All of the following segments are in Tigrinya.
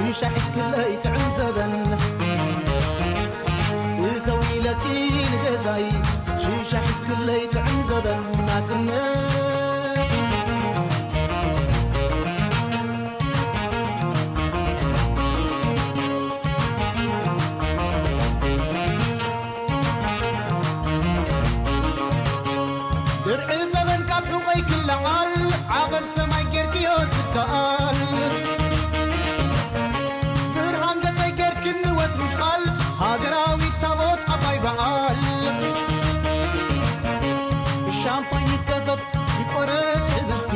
ሽሻ ሒዝክለይ ጥዕም ዘበን እተው ኢለኪ ንገዛይ ሽሻ ሒዝክለይ ጥዕም ዘበን ናጽነት ድርዒ ዘበን ካብ ሕቆይ ክለዓል ዓቐብ ሰማይ ጌርክዮ ዝከኣል ብርሃን ገጸይ ጌርክኒ ወትሩ ቃል ሃገራዊት ታቦት ዓባይ በዓል ሻምፓኝ ይከፈት ይቆረስ ሕብስቲ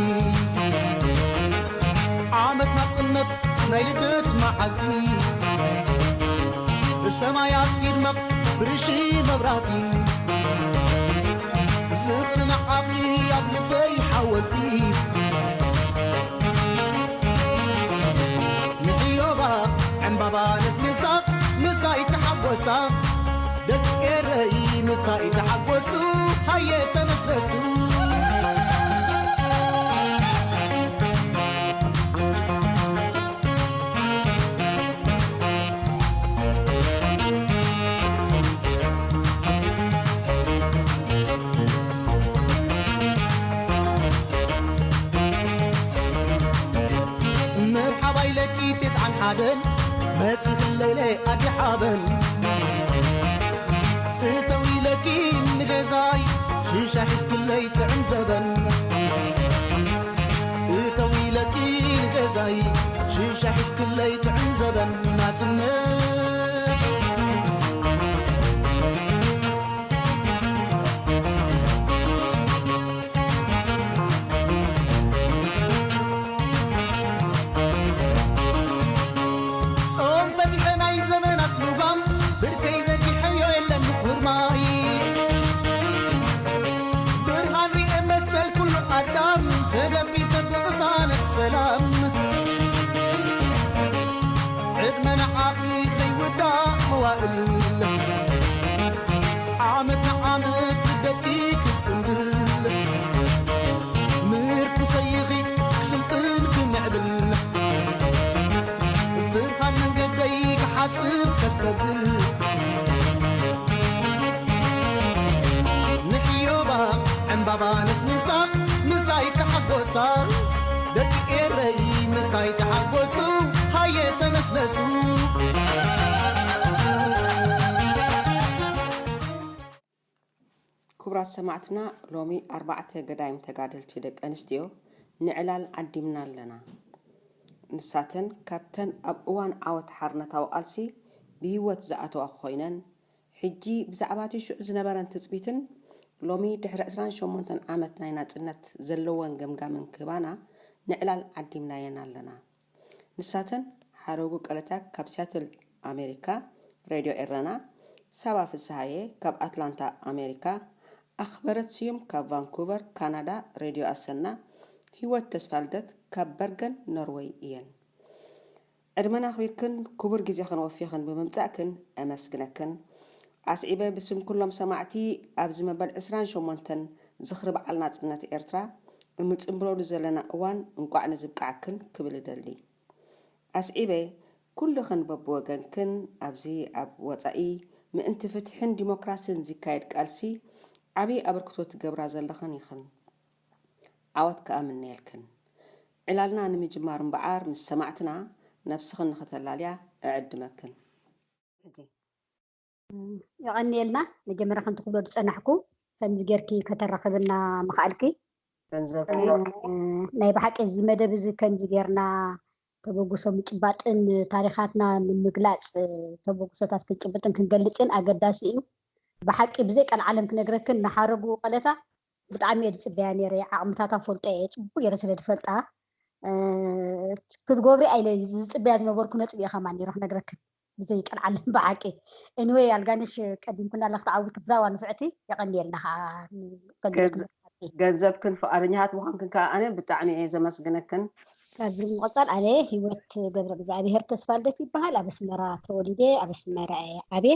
ዓመት ናጽነት ናይ ልደት መዓልቲ ብሰማያት ይድመቕ ብርሺ መብራህቲ ዝኽሪ ንዓኺ ኣብ ልበይ ሓወልቲ ምሕዮባ ዕምባባ ነስንሳ ምሳይ ተሓጎሳ ደቂ ኤረይ ምሳይ ተሓጎሱ ሃየ ተነስነሱ መርሓባ ኢለኪ ተስዓን ሓደን መጺኽለይ ለይ ኣዲ ሓበን እተው ኢለኪ ንገዛይ ሽሻ ሒዝክለይ ጥዕም ዘበን እተው ኢለኪ ንገዛይ ሽሻ ሒዝክለይ ጥዕም ዘበን ናጽነት ጾም ፈቲሐ ናይ ዘመናት ልጓም ብርከይ ዘርጊሐዮ የለን ምኹር ማይ ብርሃን ሪኤ መሰል ኩሉ ኣዳም ተደቢሰ ብቕሳነት ሰላም ዕድመ ንዓኺ ዘይውዳእ መዋእል ዓመት ንዓመት ልደትኪ ክጽንብል ምርኩሰይኺ ክስልጥን ክምዕብል ብርሃን መንገደይ ክሓስብ ከስተብል ንሕዮባ ዕምባባ ነስንሳ ምሳይ ተሓጎሳ ደቂ ኤረይ ምሳይ ተሓጎሱ ሃየ ተነስነሱ ክቡራት ሰማዕትና ሎሚ ኣርባዕተ ገዳይም ተጋደልቲ ደቂ ኣንስትዮ ንዕላል ዓዲምና ኣለና። ንሳተን ካብተን ኣብ እዋን ዓወት ሓርነታዊ ቃልሲ ብህይወት ዝኣተዋ ኮይነን ሕጂ ብዛዕባ እቲ ሽዑ ዝነበረን ትጽቢትን ሎሚ ድሕሪ ዕስራን ሸሞንተን ዓመት ናይ ናጽነት ዘለወን ገምጋምን ክህባና ንዕላል ዓዲምናየን ኣለና። ንሳተን ሓረጉ ቀለታ ካብ ሲያትል ኣሜሪካ ሬድዮ ኤረና፣ ሳባ ፍስሃየ ካብ ኣትላንታ ኣሜሪካ፣ ኣኽበረት ስዩም ካብ ቫንኩቨር ካናዳ ሬድዮ ኣሰና፣ ህይወት ተስፋልደት ካብ በርገን ኖርወይ እየን። ዕድመን ኣኽቢርክን ክቡር ግዜኽን ወፊኽን ብምምጻእክን እመስግነክን። ኣስዒበ ብስም ኩሎም ሰማዕቲ ኣብዚ መበል ዕስራን ሸሞንተን ዝኽሪ በዓል ናጽነት ኤርትራ እንጽንብለሉ ዘለና እዋን እንቋዕ ንዝብቃዕክን ክብል እደሊ። ኣስዒበ ኩልኽን በብወገንክን ኣብዚ ኣብ ወጻኢ ምእንቲ ፍትሕን ዲሞክራስን ዝካየድ ቃልሲ ዓቢ ኣበርክቶ ትገብራ ዘለኽን ኢኽን። ዓወት ከኣ እምነየልክን። ዕላልና ንምጅማር እምበኣር ምስ ሰማዕትና ነብስኽን ንኽተላልያ እዕድመክን። ሕጂ የቐንየልና። መጀመርያ ከምቲ ክብሎ ዝጸናሕኩ ከምዚ ጌርኪ ከተራኽብና ምኽኣልኪ ገንዘብ ናይ ብሓቂ እዚ መደብ እዚ ከምዚ ጌርና ተበግሶ ምጭባጥን ታሪኻትና ንምግላፅ ተበግሶታት ክንጭብጥን ክንገልፅን ኣገዳሲ እዩ። ብሓቂ ብዘይ ቀልዓለም ክነግረክን ንሓረጉ ቀለታ ብጣዕሚ እየ ዝፅበያ ነይረ። ዓቕምታታ ፈልጦ እየ፣ ፅቡቅ ገይረ ስለ ዝፈልጣ ክትገብሪ ኣኢለ ዝፅበያ ዝነበርኩ ነጥቢ እየ ከማን ነይሩ ክነግረክን ብዘይ ቀልዓለም ብሓቂ። Anyway ኣልጋነሽ ቀዲምክና ኣለኺ ተዓዊትኪ ብዛዕባ ንፍዕቲ የቐንየልና ከዓ ንፈልገኪ መፅናዕቲ። ገንዘብክን ፍቓደኛታት ምዃንክን ከዓ ኣነ ብጣዕሚ እየ ዘመስግነክን። ካብዚ ብምቕፃል ኣነ ሂወት ገብረእግዚኣብሄር ተስፋልደት ይበሃል። ኣብ ኣስመራ ተወሊደ ኣብ ኣስመራ እየ ዓብየ።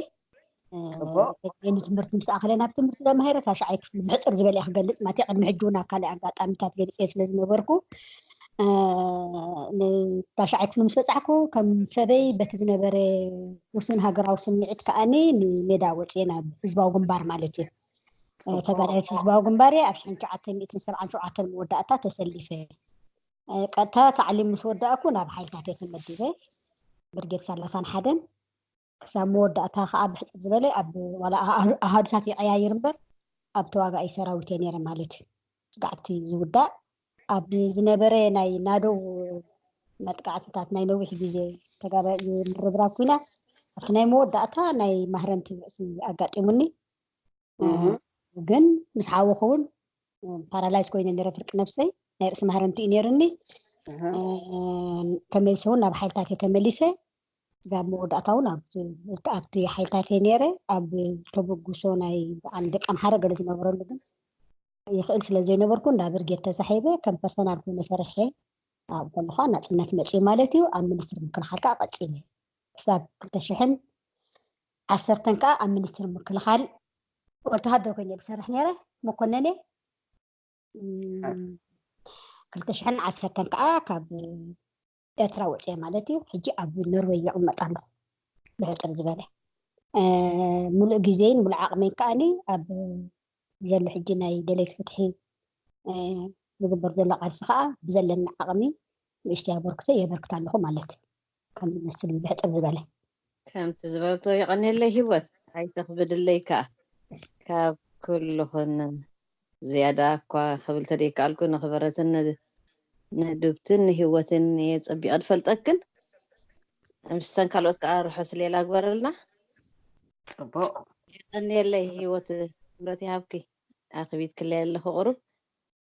ፅቡቕ። ንትምህርቲ ምስ ኣኸለ ናብ ትምህርቲ ተማሂረ ታሽዓይ ክፍሊ ብሕፅር ዝበለ እየ ክገልፅ ማለት እዩ። ቅድሚ ሕጂ እውን ኣብ ካልእ ኣጋጣሚታት ገሊፀ ስለ ዝነበርኩ ንታሽዓይ ክፍሊ ምስ በጻሕኩ፣ ከም ሰበይ በቲ ዝነበረ ውሱን ሃገራዊ ስምዒት ከኣኒ ንሜዳ ወጽየ ናብ ህዝባዊ ግንባር ማለት እዩ። እ፣ ተጋዳሊት ህዝባዊ ግንባር እየ። ኣብ ሽሕን ትሽዓተ ሚእትን ሰብዓን ሸውዓተን መወዳእታ ተሰሊፈ። እ፣ ቀጥታ ታዕሊም ምስ ወዳእኩ ናብ ሓይልታት እየ ተመዲበ። ብርጌድ ሰላሳን ሓደን ክሳብ መወዳእታ ከዓ ብሕፅር ዝበለ ኣብ ዋላ ኣሃ-፣ ኣሃዱታት ይቀያይር እምበር ኣብ ተዋጋኢ ሰራዊት እየ ነይረ ማለት እዩ። ስጋዕቲ ዝውዳእ ኣብ ዝነበረ ናይ ናደው መጥቃዕትታት ናይ ነዊሕ ግዜ ተጋባኢ ምርብራብ ኩናት ኣብቲ ናይ መወዳእታ ናይ ማህረምቲ ርእሲ ኣጋጢሙኒ። እህ። ግን ምስ ሓወኹ እውን ፓራላይዝ ኮይነ ነረ ፍርቂ ነብሰይ ናይ ርእሲ ማህረምቲ እዩ ነይርኒ። እህ። ተመሊሰ እውን ናብ ሓይልታት እየ ተመሊሰ። ስጋብ መወዳእታ እውን ኣብቲ፣ ኣብቲ ሓይልታት እየ ነይረ። ኣብ ተበጉሶ ናይ በዓል ደቂ ኣምሓረ ገለ ዝነበረሉ ግን ይኽእል ስለ ዘይነበርኩ እንዳ ብርጌድ ተሳሒበ ከም ፐርሰናል ኮይነ ሰሪሐ ኣብ ከለኹ ናፅነት መፅኡ ማለት እዩ። ኣብ ሚኒስትሪ ምክልኻል ከዓ ቀፂለ ክሳብ ክልተ ሽሕን ዓሰርተን ከዓ ኣብ ሚኒስትሪ ምክልኻል ወተሃደር ኮይነ ዝሰርሕ ነይረ። መኮነነ እም፣ ክልተ ሽሕን ዓሰርተን ከዓ ካብ ኤርትራ ወፅየ ማለት እዩ። ሕጂ ኣብ ኖርወይ ይቕመጥ ኣለኹ። ብሕፅር ዝበለ እ፣ ሙሉእ ግዜን ሙሉእ ዓቕመይን ከዓኒ ኣብ ዘሎ ሕጂ ናይ ደለይቲ ፍትሒ እ፣ ዝግበር ዘሎ ቃልሲ ከዓ ብዘለኒ ዓቕሚ ንእሽተይ ኣበርክቶ የበርክት ኣለኹ ማለት እዩ። ከም ዝመስል ብሕፅር ዝበለ ከምቲ ዝበልቶ የቐንየለይ። ሂወት ኣይተኽብድለይ ከዓ ካብ ኩልኹን ዝያዳ እኳ ክብል ተደይከኣልኩ ንኽበረትን ን-፣ ንዱብትን ንሂወትን እየ ፀቢቐ ዝፈልጠክን። ምስተን ካልኦት ከዓ ርሑስ ሌላ ግበረልና። ፅቡቅ የቐንየለይ። ሂወት ክብረት ይሃብኪ። ኣኽቢት ክለየ ኣለኹ ቁሩብ።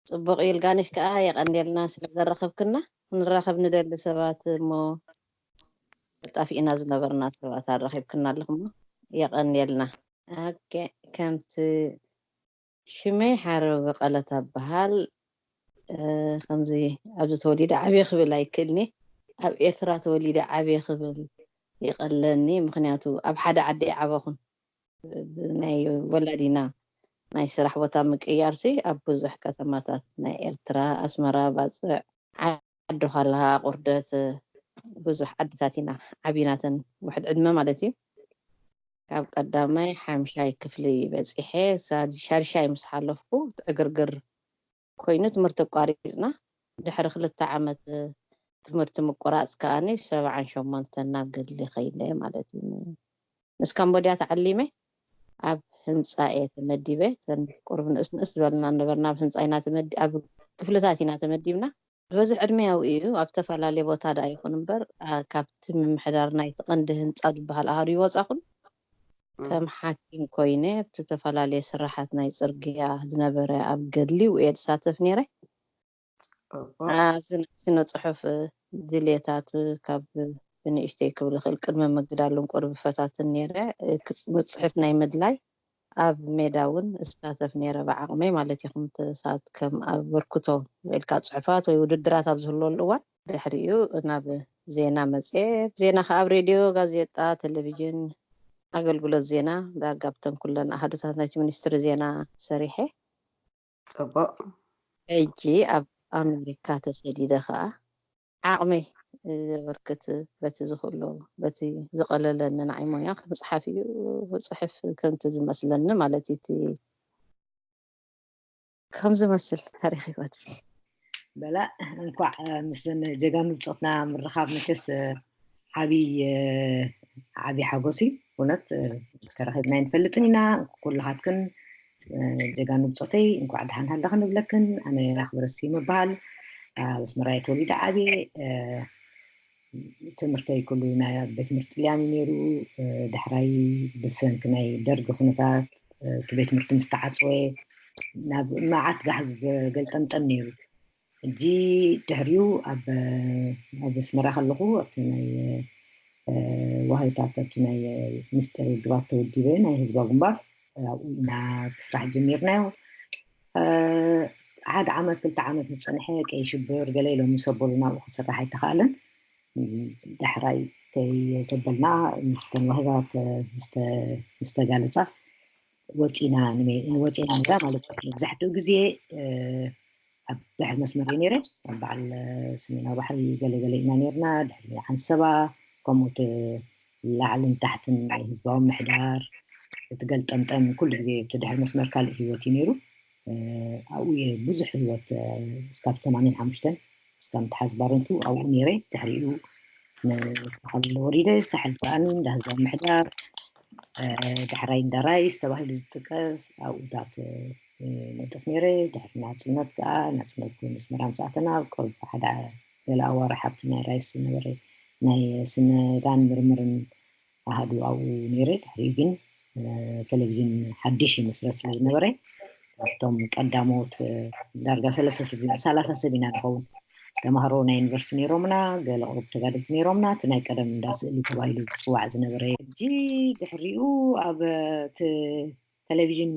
ፅቡቅ እዩ። ልጋነሽ ከዓ የቐንየልና ስለ ዘራኸብክና። ክንራኸብ ንደሊ ሰባት እሞ ጠፊእና ዝነበርና ሰባት ኣራኺብክና ኣለኹም። የቐንየልና። ኦኬ፣ ከምቲ ሽመይ ሓረጉ ቀለታ በሃል። እ፣ ከምዚ ኣብዚ ተወሊደ ዓብየ ክብል ኣይክእልኒ። ኣብ ኤርትራ ተወሊደ ዓብየ ክብል ይቐለኒ። ምኽንያቱ ኣብ ሓደ ዓዲ ኣይዓበኹን። ብናይ ወላዲና ናይ ስራሕ ቦታ ምቅያር ሲ ኣብ ብዙሕ ከተማታት ናይ ኤርትራ፣ ኣስመራ፣ ባጽዕ፣ ዓዲ ኳልሃ፣ ቁርደት፣ ብዙሕ ዓድታት ኢና ዓቢናተን፣ ውሕድ ዕድመ ማለት እዩ። ካብ ቀዳማይ ሓምሻይ ክፍሊ በጺሐ፣ ሳድ-፣ ሻድሻይ ምስ ሓለፍኩ እቲ ዕግርግር ኮይኑ ትምህርቲ ኣቋሪጽና። ድሕሪ ክልተ ዓመት ትምህርቲ ምቁራጽ ከኣኒ ሰብዓን ሸሞንተን ናብ ገድሊ ከይደ ማለት እዩ። ምስ ካምቦድያ ተዓሊመ ኣብ ህንጻ እየ ተመዲበ። እተን ቁሩብ ንእስ ንእስ ዝበልና ነበርና፣ ኣብ ህንጻ ኢና ተመዲ-፣ ኣብ ክፍልታት ኢና ተመዲብና። ዝበዝሕ ዕድመ ኣብኡ እዩ። ኣብ ዝተፈላለየ ቦታ ደኣ ይኹን እምበር፣ ኣ፣ ካብቲ ምምሕዳር ናይቲ ቀንዲ ህንጻ ዝበሃል ኣሃዱ ይወጻኹን። እም። ከም ሓኪም ኮይነ ኣብቲ ዝተፈላለየ ስራሓት ናይ ጽርግያ ዝነበረ ኣብ ገድሊ ውየ ዝሳተፍ ነይረ። ጽቡቅ። ኣ፣ ስነ-፣ ስነ ጽሑፍ ድሌታት ካብ ብንእሽተይ ክብል ይኽእል ቅድመ ምግዳሎም ቁሩብ ይፈታትን ነይረ። ክጽ-፣ ምጽሕፍ ናይ ምድላይ ኣብ ሜዳ እውን እሳተፍ ነይረ ብዓቕመይ ማለት እዩ። ከምቲ ሰባት ከም ኣበርክቶ ኢልካ ጽሑፋት ወይ ውድድራት ኣብ ዝህልወሉ እዋን ድሕሪኡ ናብ ዜና መጽየ። ዜና ከኣ ኣብ ሬድዮ፣ ጋዜጣ፣ ቴሌቪዥን፣ ኣገልግሎት ዜና ዳርጋ ኣብተን ኩለን ኣሃዱታት ናይቲ ሚኒስትሪ ዜና ሰሪሐ። ጽቡቅ። ሕጂ ኣብ ኣሜሪካ ተሰዲደ ከኣ ዓቕመይ ዘበርክት በቲ ዝኽእሎ፣ በቲ ዝቐለለኒ ንዓይ ሞያ ክጽሓፍ እዩ። ክጽሕፍ ከምቲ ዝመስለኒ ማለት እዩ። እቲ ከም ዝመስል ታሪኽ ህይወት። በላ፣ እንኳዕ ምስን ጀጋኑ ብጾትና ምርኻብ መቸስ ዓብይ፣ ዓብይ ሓጎስ እዩ። እውነት ተራኺብና ኣይንፈልጥን ኢና። ኩልኻትክን ጀጋኑ ብጾተይ እንኳዕ ደሓን ሃለኽን ንብለክን። ኣነ ኣኽብረት ስዩም እበሃል። ኣብ ኣስመራ እየ ተወሊደ ዓብየ። ትምህርተይ ኩሉ ናይ ኣብ ቤት ትምህርቲ ጥልያን እዩ ነይሩ። ድሕራይ ብሰንኪ ናይ ደርጊ ኩነታት እቲ ቤት ትምህርቲ ምስ ተዓጽወ ናብ መዓት ጋሕ ገልጠምጠም ነይሩ። ሕጂ ድሕሪኡ ኣብ ኣብ ኣስመራ ከለኹ ኣብቲ ናይ ዋህዮታት ኣብቲ ናይ ምስጢር ውድባት ተወዲበ ናይ ህዝባዊ ግንባር ኣብኡ ኢና እቲ ስራሕ ጀሚርናዮ። ሓደ ዓመት ክልተ ዓመት ምስ ጸንሐ ቀይ ሽብር ገለ ኢሎም ምስ ኣበሉና ኣብኡ ክስራሕ ኣይተኻእለን። ዳሕራይ ከይተበልና ምስተን ዋህዮታት ምስተጋለጻ ወጺና ወጺና ነራ ማለት እዩ። መብዛሕትኡ ግዜ ኣብ ድሕሪ መስመር እየ ነይረ። ኣብ በዓል ሰሜናዊ ባሕሪ ገለገለ ኢና ነርና። ድሕሪ ዓንሰባ ከምኡ እቲ ላዕልን ታሕትን ናይ ህዝባዊ ምሕዳር እቲ ገልጠምጠም ኩሉ ግዜ እቲ ድሕሪ መስመር ካልእ ህይወት እዩ ነይሩ። ኣብኡ እየ ብዙሕ ህይወት እስካብ ተማንን ሓሙሽተን እስካብ ምትሓዝ ባረንቱ ኣብኡ ነይረ። ድሕሪኡ ንሳሕል ወሪደ። ሳሕል ከኣ እንዳ ህዝባዊ ምሕዳር ዳሕራይ እንዳ ራይስ ተባሂሉ ዝጥቀስ ኣብኡታት ነጥፍ ነይረ። ድሕሪ ናፅነት ከዓ ናፅነት ኮይኑ ኣስመራ ምስ ኣተና ኣብ ቅርብ ሓደ ገለ ኣዋርሕ ኣብቲ ናይ ራይስ ዝነበረ ናይ ስነዳን ምርምርን ኣሃዱ ኣብኡ ነይረ። ድሕሪኡ ግን ቴሌቪዥን ሓድሽ ይመስረት ስለ ዝነበረ ካብቶም ቀዳሞት ዳርጋ ሰላሳ ሰብ ኢና ንኸውን። ተማሃሮ ናይ ዩኒቨርሲቲ ነይሮምና፣ ገለ ቁሩብ ተጋደልቲ ነይሮምና። እቲ ናይ ቀደም እንዳ ስእሊ ተባሂሉ ዝፅዋዕ ዝነበረ ሕጂ ድሕሪኡ ኣብ ቴሌቪዥን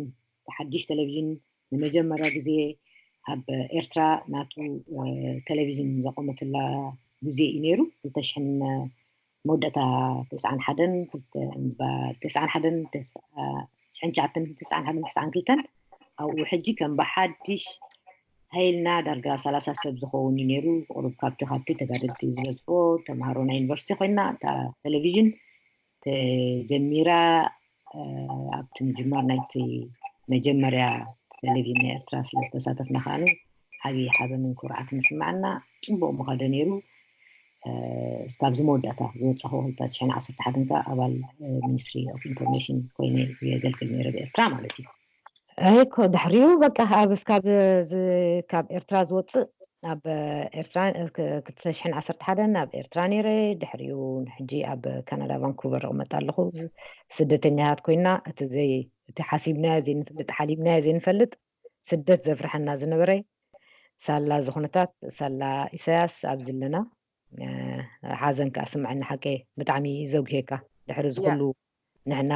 ሓድሽ ቴሌቪዥን ንመጀመርያ ግዜ ኣብ ኤርትራ ናቱ ቴሌቪዥን ዘቆመትላ ግዜ እዩ ነይሩ። ክልተ ሽሕን መወዳእታ ተስዓን ሓደን ተስዓን ሓደን ሽሕን ትሽዓተን ተስዓን ሓደን ተስዓን ክልተን ኣብኡ ሕጂ ከም ብሓድሽ ሃይልና ዳርጋ ሰላሳ ሰብ ዝኸውን እዩ ነይሩ። ቁሩብ ካብቲ ካብቲ ተጋደልቲ ዝበዝፎ ተምሃሮ ናይ ዩኒቨርሲቲ ኮይና እታ ቴሌቪዥን ተጀሚራ ኣብቲ ምጅማር ናይቲ መጀመርያ ቴሌቪዥን ናይ ኤርትራ ስለ ዝተሳተፍና ከዓኒ ዓብዪ ሓበንን ኩርዓትን ይስምዓና። ፅቡቕ ምኸደ ነይሩ። እስካብዚ መወዳእታ ዝወፃኹ ክልተ ሽሕን ዓሰርተ ሓደን ከዓ ኣባል ሚኒስትሪ ኦፍ ኢንፎርሜሽን ኮይነ የገልግል ነይረ ብኤርትራ ማለት እዩ። ኣይኮ ድሕሪኡ በቃ ኣብ እስካብ ካብ ኤርትራ ዝወፅእ ኣብ ኤርትራ ክልተ ሽሕን ዓሰርተ ሓደን ኣብ ኤርትራ ነይረ። ድሕሪኡ ሕጂ ኣብ ካናዳ ቫንኩቨር እቕመጥ ኣለኹ። ስደተኛታት ኮይና እቲ ዘይ እቲ ሓሲብናዮ ዘይንፈልጥ ሓሊምናዮ ዘይንፈልጥ ስደት ዘፍርሐና ዝነበረ ሳላ ዝኹነታት ሳላ ኢሳያስ ኣብዚ ኣለና። ሓዘን ከዓ ስምዐኒ ሓቀ ብጣዕሚ ዘጉሄካ ድሕሪ ዝኩሉ ንሕና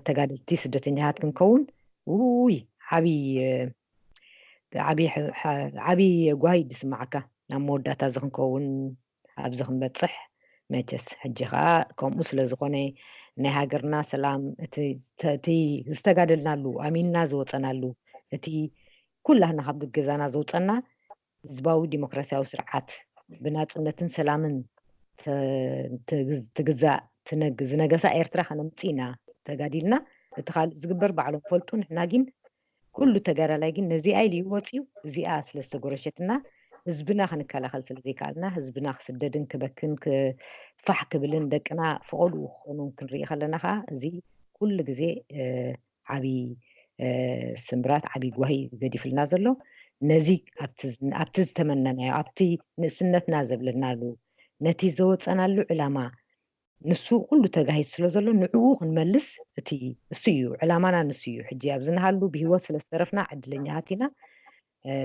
ተጋደልቲ ስደተኛታት ክንከውን ውይ ዓብይ ዓብይ ጓሂ ዝስማዓካ ናብ መወዳእታ እዚ ክንከውን ኣብዚ ክንበፅሕ መቸስ ሕጂ ከዓ ከምኡ ስለ ዝኾነ ናይ ሃገርና ሰላም እቲ ዝተጋደልናሉ ኣሚንና ዝወፀናሉ እቲ ኩላህና ካብ ገዛና ዘውፀና ህዝባዊ ዲሞክራሲያዊ ስርዓት ብናፅነትን ሰላምን ትግዛእ ዝነገሳ ኤርትራ ከነምፅእ ኢና ተጋዲልና። እቲ ካልእ ዝግበር ባዕሎም ፈልጡ። ንሕና ግን ኩሉ ተጋዳላይ ግን ነዚኣ ኢሉ እዩ ወፅዩ። እዚኣ ስለ ዝተጎረሸትና ህዝብና ክንከላኸል ስለ ዘይከኣልና ህዝብና ክስደድን ክበክን ክፋሕ ክብልን ደቅና ፈቐድኡ ክኾኑ ክንርኢ ከለና ከዓ እዚ ኩሉ ግዜ ዓብዪ ስምብራት ዓብዪ ጓሂ ገዲፍልና ዘሎ። ነዚ ኣብቲ ዝተመነናዮ ኣብቲ ንእስነትና ዘብለናሉ ነቲ ዘወፀናሉ ዕላማ ንሱ ኩሉ ተጋሂዱ ስለ ዘሎ ንዕኡ ክንመልስ እቲ እሱ እዩ ዕላማና ንሱ እዩ። ሕጂ ኣብዚ ንሃሉ ብህይወት ስለ ዝተረፍና ዕድለኛታት ኢና።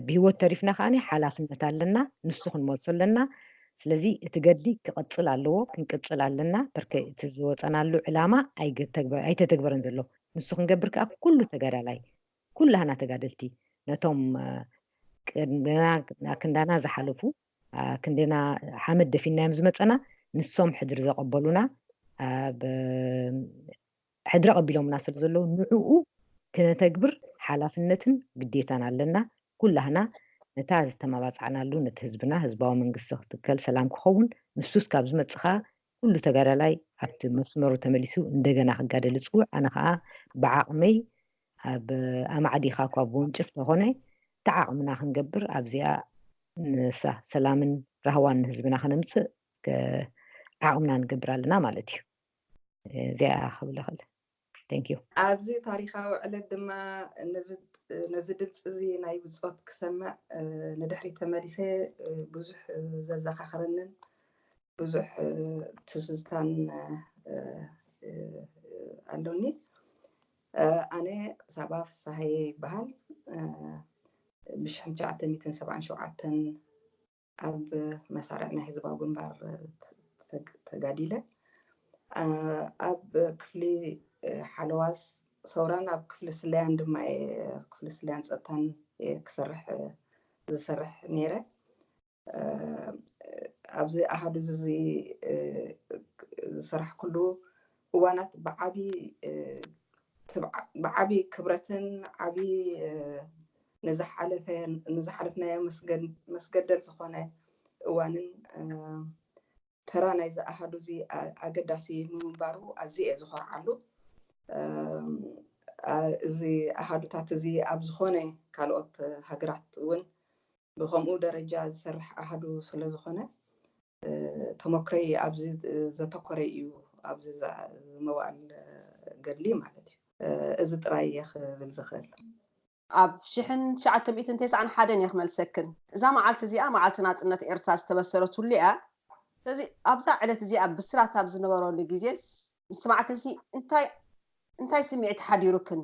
ብህይወት ተሪፍና ከዓኒ ሓላፍነት ኣለና፣ ንሱ ክንመልሶ ኣለና። ስለዚ እቲ ገድሊ ክቕፅል ኣለዎ፣ ክንቅፅል ኣለና። በርከ እቲ ዝወፀናሉ ዕላማ ኣይተተግበረን ዘሎ። ንሱ ክንገብር ከዓ ኩሉ ተጋዳላይ ኩላህና ተጋደልቲ ነቶም ክንደና ዝሓለፉ ክንደና ሓመድ ደፊናዮም ዝመፀና ንሶም ሕድሪ ዘቐበሉና ሕድሪ ኣቐቢሎምና ስለ ዘለዉ ንዕኡ ክነተግብር ሓላፍነትን ግዴታን ኣለና። ኩላህና ነታ ዝተመባፃዕናሉ ነቲ ህዝብና ህዝባዊ መንግስቲ ክትከል ሰላም ክኸውን ንሱስ ካብ ዝመፅኻ ኩሉ ተጋዳላይ ኣብቲ መስመሩ ተመሊሱ እንደገና ክጋደል ይፅውዕ። ኣነ ከዓ ብዓቕመይ ኣብ ኣማዕዲኻ እኳ ብወንጭፍ ተኾነ እቲ ዓቕምና ክንገብር ኣብዚኣ ንሳ ሰላምን ራህዋን ንህዝብና ከነምፅእ ዓቕምና ንገብር ኣለና ማለት እዩ። እዚኣ ክብል ይኽእል። Thank you። ኣብዚ ታሪኻዊ ዕለት ድማ ነዚ ድምፂ እዚ ናይ ብፆት ክሰምዕ ንድሕሪት ተመሊሰ ብዙሕ ዘዘኻኽረንን ብዙሕ ትዝታን ኣሎኒ። ኣነ ሳባ ፍስሃየ ይበሃል። ብሽሕን ትሽዓተ ሚእትን ሰብዓን ሸውዓተን ኣብ መሳርዕ ናይ ህዝባዊ ግንባር ተጋዲለ። ኣብ ክፍሊ ሓለዋ ሰውራን ኣብ ክፍሊ ስለያን ድማ ክፍሊ ስለያን ፀጥታን ክሰርሕ ዝሰርሕ ነይረ። ኣብዚ ኣሃዱ እዚ ዝሰራሕኩሉ እዋናት ብዓቢ ብዓቢ ክብረትን ዓቢ ንዝሓለፈ ንዝሓለፍናዮ መስገደል ዝኾነ እዋንን ተራ ናይዚ ኣሃዱ እዚ ኣገዳሲ ምንባሩ ኣዝየ እየ ዝኾርዓሉ። እዚ ኣሃዱታት እዚ ኣብ ዝኾነ ካልኦት ሃገራት እውን ብከምኡ ደረጃ ዝሰርሕ ኣሃዱ ስለ ዝኾነ ተመክረይ ኣብዚ ዘተኮረ እዩ፣ ኣብዚ መዋእል ገድሊ ማለት እዩ። እዚ ጥራይ እየ ክብል ዝኽእል። ኣብ ሽሕን ትሽዓተ ሚእትን ተስዓን ሓደን እየ ክመልሰክን። እዛ መዓልቲ እዚኣ መዓልቲ ናጽነት ኤርትራ ዝተበሰረትሉ እያ። ስለዚ ኣብዛ ዕለት እዚኣ ብስራት ኣብ ዝነበረሉ ግዜስ ንስማዕቲ እዚ እንታይ እንታይ ስምዒት ሓዲሩክን?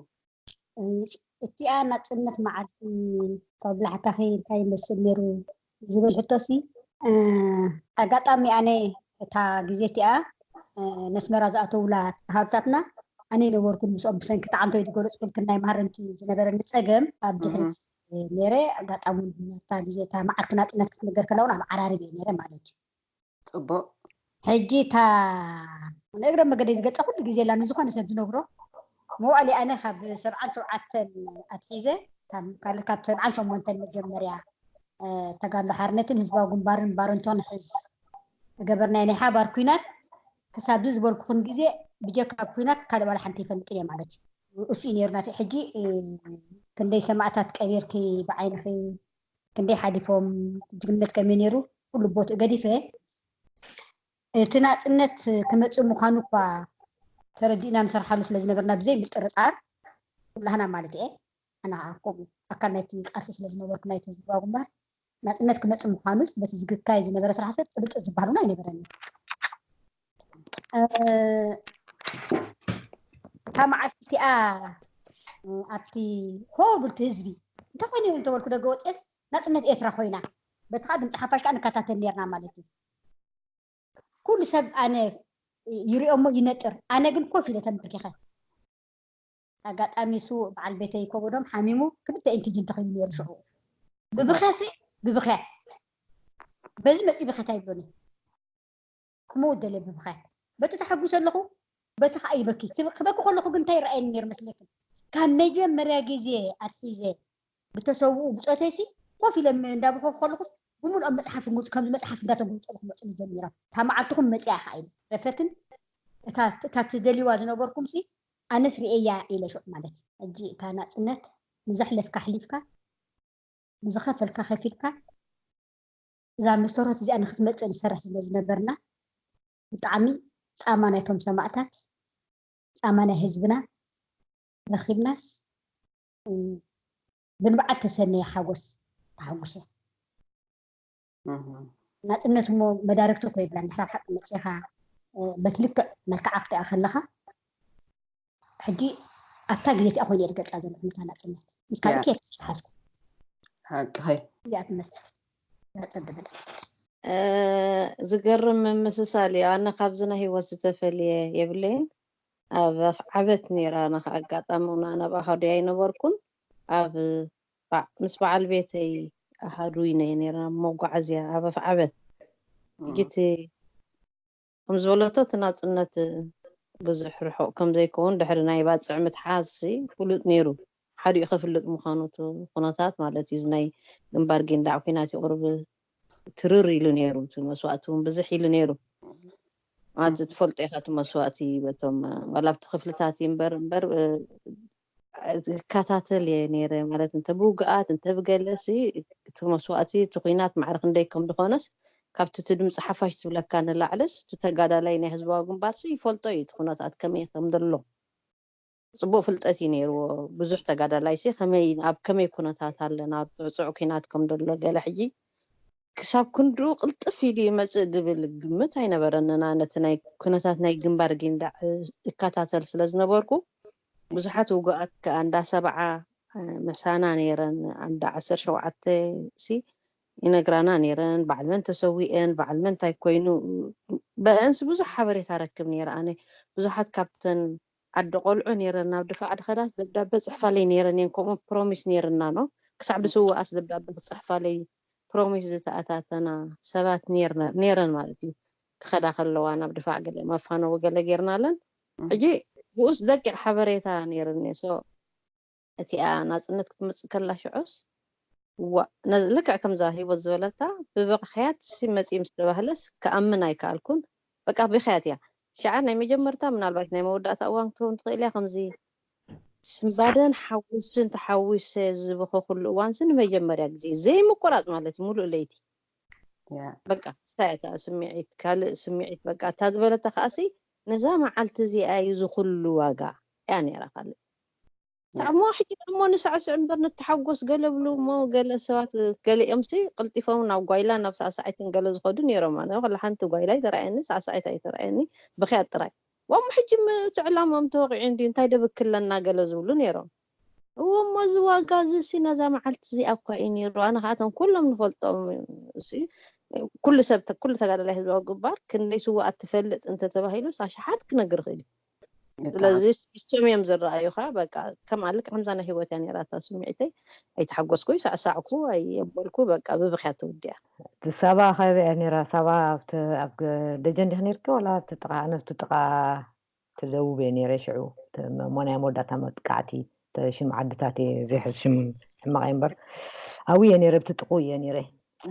እቲኣ ናጽነት መዓልቲ ካብ ብላሕታኺ እንታይ ይመስል ነይሩ ዝብል ሕቶሲ ኣጋጣሚ ኣነ እታ ግዜ እቲኣ ነስመራ ዝኣተውላ ተሃብታትና ኣነ ነበርኩ ምስኦም ብሰንኪ ተዓንቶ ዝገለፅኩልክን ናይ ማሃረምቲ ዝነበረኒ ፀገም ኣብ ድሕሪት ነረ ኣጋጣሚ ነታ ግዜ እታ መዓልቲ ናፅነት ክትነገር ከላ እውን ኣብ ዓራርብ እየ ነረ ማለት እዩ። ፅቡቅ ሕጂ እታ ንእግረ መገደይ ዝገልፃ ኩሉ ግዜ ላ ንዝኾነ ሰብ ዝነግሮ መዋእሊ ኣነ ካብ ሰብዓን ሸውዓተን ኣትሒዘ ካብ ሰብዓን ሸሞንተን መጀመርያ ተጋድሎ ሓርነትን ህዝባዊ ግንባርን ባረንቶን ሕዝ ዝገበርናዮ ናይ ሓባር ኩናት ክሳብ እዚ ዝበልኩኽን ግዜ ብጀካ ኣብ ኩናት ካልእ ዋላ ሓንቲ ይፈልጥን እየ ማለት እዩ። እሱ እዩ ነይሩ ናተይ። ሕጂ ክንደይ ሰማእታት ቀቢርኪ ብዓይንኺ ክንደይ ሓሊፎም ጅግንነት ከመይ ነይሩ ኩሉ ቦትኡ ገዲፈ እቲ ናፅነት ክመፅእ ምዃኑ እኳ ተረዲእና ንሰርሓሉ ስለ ዝነበርና ብዘይ ምጥርጣር ኩላህና ማለት እየ ኣነ ከዓ ከምኡ ኣካል ናይቲ ቃልሲ ስለ ዝነበርኩ ናይቲ ህዝባዊ ግንባር ናፅነት ክመፅእ ምዃኑስ በቲ ዝግካይ ዝነበረ ስራሕ ሰብ ጥርጥር ዝበሃል እውን ኣይነበረኒ። እታ መዓልቲ እቲኣ ኣብቲ ሆ ብልቲ ህዝቢ እንታይ ኮይኑ እዩ እንተበልኩ ደገ ወፅኤስ ናፅነት ኤርትራ ኮይና በቲ ከዓ ድምፂ ሓፋሽ ከዓ ንከታተል ነርና ማለት እዩ። ኩሉ ሰብ ኣነ ይሪኦ እሞ ይነጥር። ኣነ ግን ኮፍ ኢለ ተንበርኪኸ ኣጋጣሚ እሱ በዓል ቤተይ ከበዶም ሓሚሙ ክልተ ኢንቲጅን ተኺሉ ነይሩ ሽዑ ብብኸሲ ብብኸ በዚ መፂ ብኸት ኣይብሎኒ ክመውት ደልየ ብብኸ በቲ ተሓጉሰ ኣለኹ በቲ ከዓ ይበኪ ክበኪ ከለኹ ግን እንታይ ይረኣየኒ ነይሩ መስለክን ካብ መጀመርያ ግዜ ኣትሒዘ ብተሰውኡ ብፆተይሲ ኮፍ ኢለ እንዳበኸ ከለኹስ ብምልኦም መፅሓፍ ከምዚ መፅሓፍ እንዳተጎንፀሉ ክመፁ ጀሚሮም እታ መዓልትኹም መፅያ ከዓ ኢለ ረፈትን እታ ትደልይዋ ዝነበርኩምሲ ኣነስ ርእየያ ኢለ ሽዑ ማለት እዩ። ሕጂ እታ ናፅነት ንዘሕለፍካ ኣሕሊፍካ ንዝኸፈልካ ከፊልካ እዛ መስተርሆት እዚኣ ንክትመፅእ ንሰርሕ ስለ ዝነበርና ብጣዕሚ ፃማ ናይቶም ሰማእታት ፃማ ናይ ህዝብና ረኺብናስ ብንብዓት ተሰነየ ሓጎስ ተሓጉሰ። ናፅነት እሞ መዳርግቲ እኮ የብላን። ድሕሪ ኣብ ሓቂ መፂኻ በቲ ልክዕ መልክዓ ክትሪኣ ከለኻ ሕጂ ኣብታ ግዜ እቲኣ ኮይነ እየ ዝገልፃ ዘለኹ ነታ ናፅነት ምስ ካልኦት እየ ተሓዝኩ። ሓቂ እዚኣ ትመስል ናፀ ዝበለ ዝገርም ምምስሳል እዩ። ኣነ ካብዚ ናይ ህይወት ዝተፈልየ የብለይን። ኣብ ኣፍዓበት ነይረ ኣነ ከዓ ኣጋጣሚ እውን ኣነ ኣብ ኣሃዱ ኣይነበርኩን ኣብ ምስ በዓል ቤተይ ኣሃዱ ኢና ነይርና ኣብ መጓዓዝያ ኣብ ኣፍዓበት ሕጂ እቲ ከም ዝበለቶ እቲ ናፅነት ብዙሕ ርሑቕ ከም ዘይከውን ድሕሪ ናይ ባፅዕ ምትሓዝ ፍሉጥ ነይሩ ሓዲኡ ከፍልጥ ምዃኑ እቲ ኩነታት ማለት እዩ ናይ ግንባር ጊንዳዕ ኩናት ይቕርብ ትርር ኢሉ ነይሩ እቲ መስዋእቲ እውን ብዝሕ ኢሉ ነይሩ ማለት ትፈልጦ ኢኻ እቲ መስዋእቲ በቶም ዋላ ኣብቲ ክፍልታት እዩ እምበር እምበር ዝከታተል እየ ነይረ ማለት እንተ ብውግኣት እንተ ብገለ ሲ እቲ መስዋእቲ እቲ ኩናት ማዕረ ክንደይ ከም ዝኾነስ ካብቲ እቲ ድምፂ ሓፋሽ ዝብለካ ንላዕልስ እቲ ተጋዳላይ ናይ ህዝባዊ ግንባር ሲ ይፈልጦ እዩ እቲ ኩነታት ከመይ ከም ዘሎ ፅቡቅ ፍልጠት እዩ ነይርዎ ብዙሕ ተጋዳላይ ሲ ከመይ ኣብ ከመይ ኩነታት ኣለና ኣብ ፅዕፅዕ ኩናት ከም ዘሎ ገለ ሕጂ ክሳብ ክንድኡ ቅልጥፍ ኢሉ ይመፅእ ዝብል ግምት ኣይነበረንን። ኣነ እቲ ናይ ኩነታት ናይ ግንባር ጊንዳዕ እከታተል ስለ ዝነበርኩ ብዙሓት ውጉኣት ከዓ እንዳ ሰብዓ ምሳና ነይረን እንዳ ዓሰርተ ሸውዓተ ሲ ይነግራና ነይረን በዓል መን ተሰዊአን በዓል መን እንታይ ኮይኑ በአንስ ብዙሕ ሓበሬታ ረክብ ነይረ ኣነ ብዙሓት ካብተን ዓዲ ቆልዑ ነይረን ናብ ድፋዕ ድኸዳስ ደብዳበ ፅሕፋለይ ነይረን እየን ከምኡ ፕሮሚስ ነይርና ኖ ክሳብ ድስውኣስ ደብዳበ ክፅሕፋለይ ፕሮሚስ ዝተኣታተና ሰባት ነይረን ማለት እዩ ክኸዳ ከለዋ ናብ ድፋዕ ገለ መፋነዊ ገለ ገይርናለን ሕጂ ብኡስ ደቂቕ ሓበሬታ ነይርኒ ሶ እቲኣ ናጽነት ክትመጽእ ከላ ሽዑስ፣ ዋ፣ ነዚ ልክዕ ከምዛ ህይወት ዝበለታ፣ ብብኽያት ሲ መጺኡ ምስ ተባህለስ ክኣምን ኣይከኣልኩን። በቃ ብኽያት እያ። ሽዓ ናይ መጀመርታ፣ ምናልባት ናይ መወዳእታ እዋን ክትኸውን ትኽእል እያ። ከምዚ ስምባደን ሓዊስን ተሓዊሰ ዝበኸኹሉ እዋንሲ ንመጀመርያ ግዜ፣ ዘይምቁራጽ ማለት እዩ፣ ሙሉእ ለይቲ። ያ በቃ እንታይ እታ ስምዒት፣ ካልእ ስምዒት፣ በቃ እታ ዝበለታ ከኣሲ፣ ነዛ መዓልቲ እዚኣ እዩ ዝኹሉ ዋጋ እያ ነይራ። ካልእ ያ ጣዕሞ ሕጂ ጣዕሞ ንሳዕስዕ እምበር ንተሓጎስ ገለ ብሉ እሞ፣ ገለ ሰባት ገሊኦም ሲ ቀልጢፎም ናብ ጓይላ ናብ ሳዕሳዒትን ገለ ዝኸዱ ነይሮም። ኣነ ወላ ሓንቲ ጓይላ ኣይተረኣየኒ፣ ሳዕሳዒት ኣይተረኣየኒ፣ ብኽያት ጥራይ። ዋሞ ሕጂ ም- እቲ ዕላምኦም ተወቂዑ እንዲ እንታይ ደብክለና ገለ ዝብሉ ነይሮም። እዎ እሞ እዚ ዋጋ እዚ ሲ ነዛ መዓልቲ እዚኣ እኳ እዩ ነይሩ። ኣነ ከኣቶም ኩሎም ንፈልጦም እሱ ኩሉ ሰብ ተ- ኩሉ ተጋዳላይ ህዝባዊ ግንባር ክንደይ ስዋኣት ትፈልጥ እንተተባሂሉ ኣሽሓት ክነግር ይኽእል እዩ። ስለዚ ስቶም እዮም ዝረኣዩኻ። በቃ ከም ኣልክ ከምዛ ናይ ህይወት እያ ነይራታ። ስምዒተይ ኣይተሓጎስኩ፣ ሳዕሳዕኩ፣ ኣየበልኩ፣ በቃ ብብኽያ ተወዲኣ። እቲ ሳባ ኣኸበ እያ ነይራ። ሳባ ኣብቲ ኣብ ገ- ደጀን ዲኽ ነይርኪ ወላ ኣብቲ ጥቓ? ኣነ ኣብቲ ጥቓ እቲ ደቡብ እየ ነይረ። ሽዑ እቲ ሞናይ መወዳእታ መጥቃዕቲ እቲ ሽም ዓድታት እየ ዘይሕዝ፣ ሽም ሕማቕ እየ እምበር ኣብኡ እየ ነይረ፣ ኣብቲ ጥቕኡ እየ ነይረ።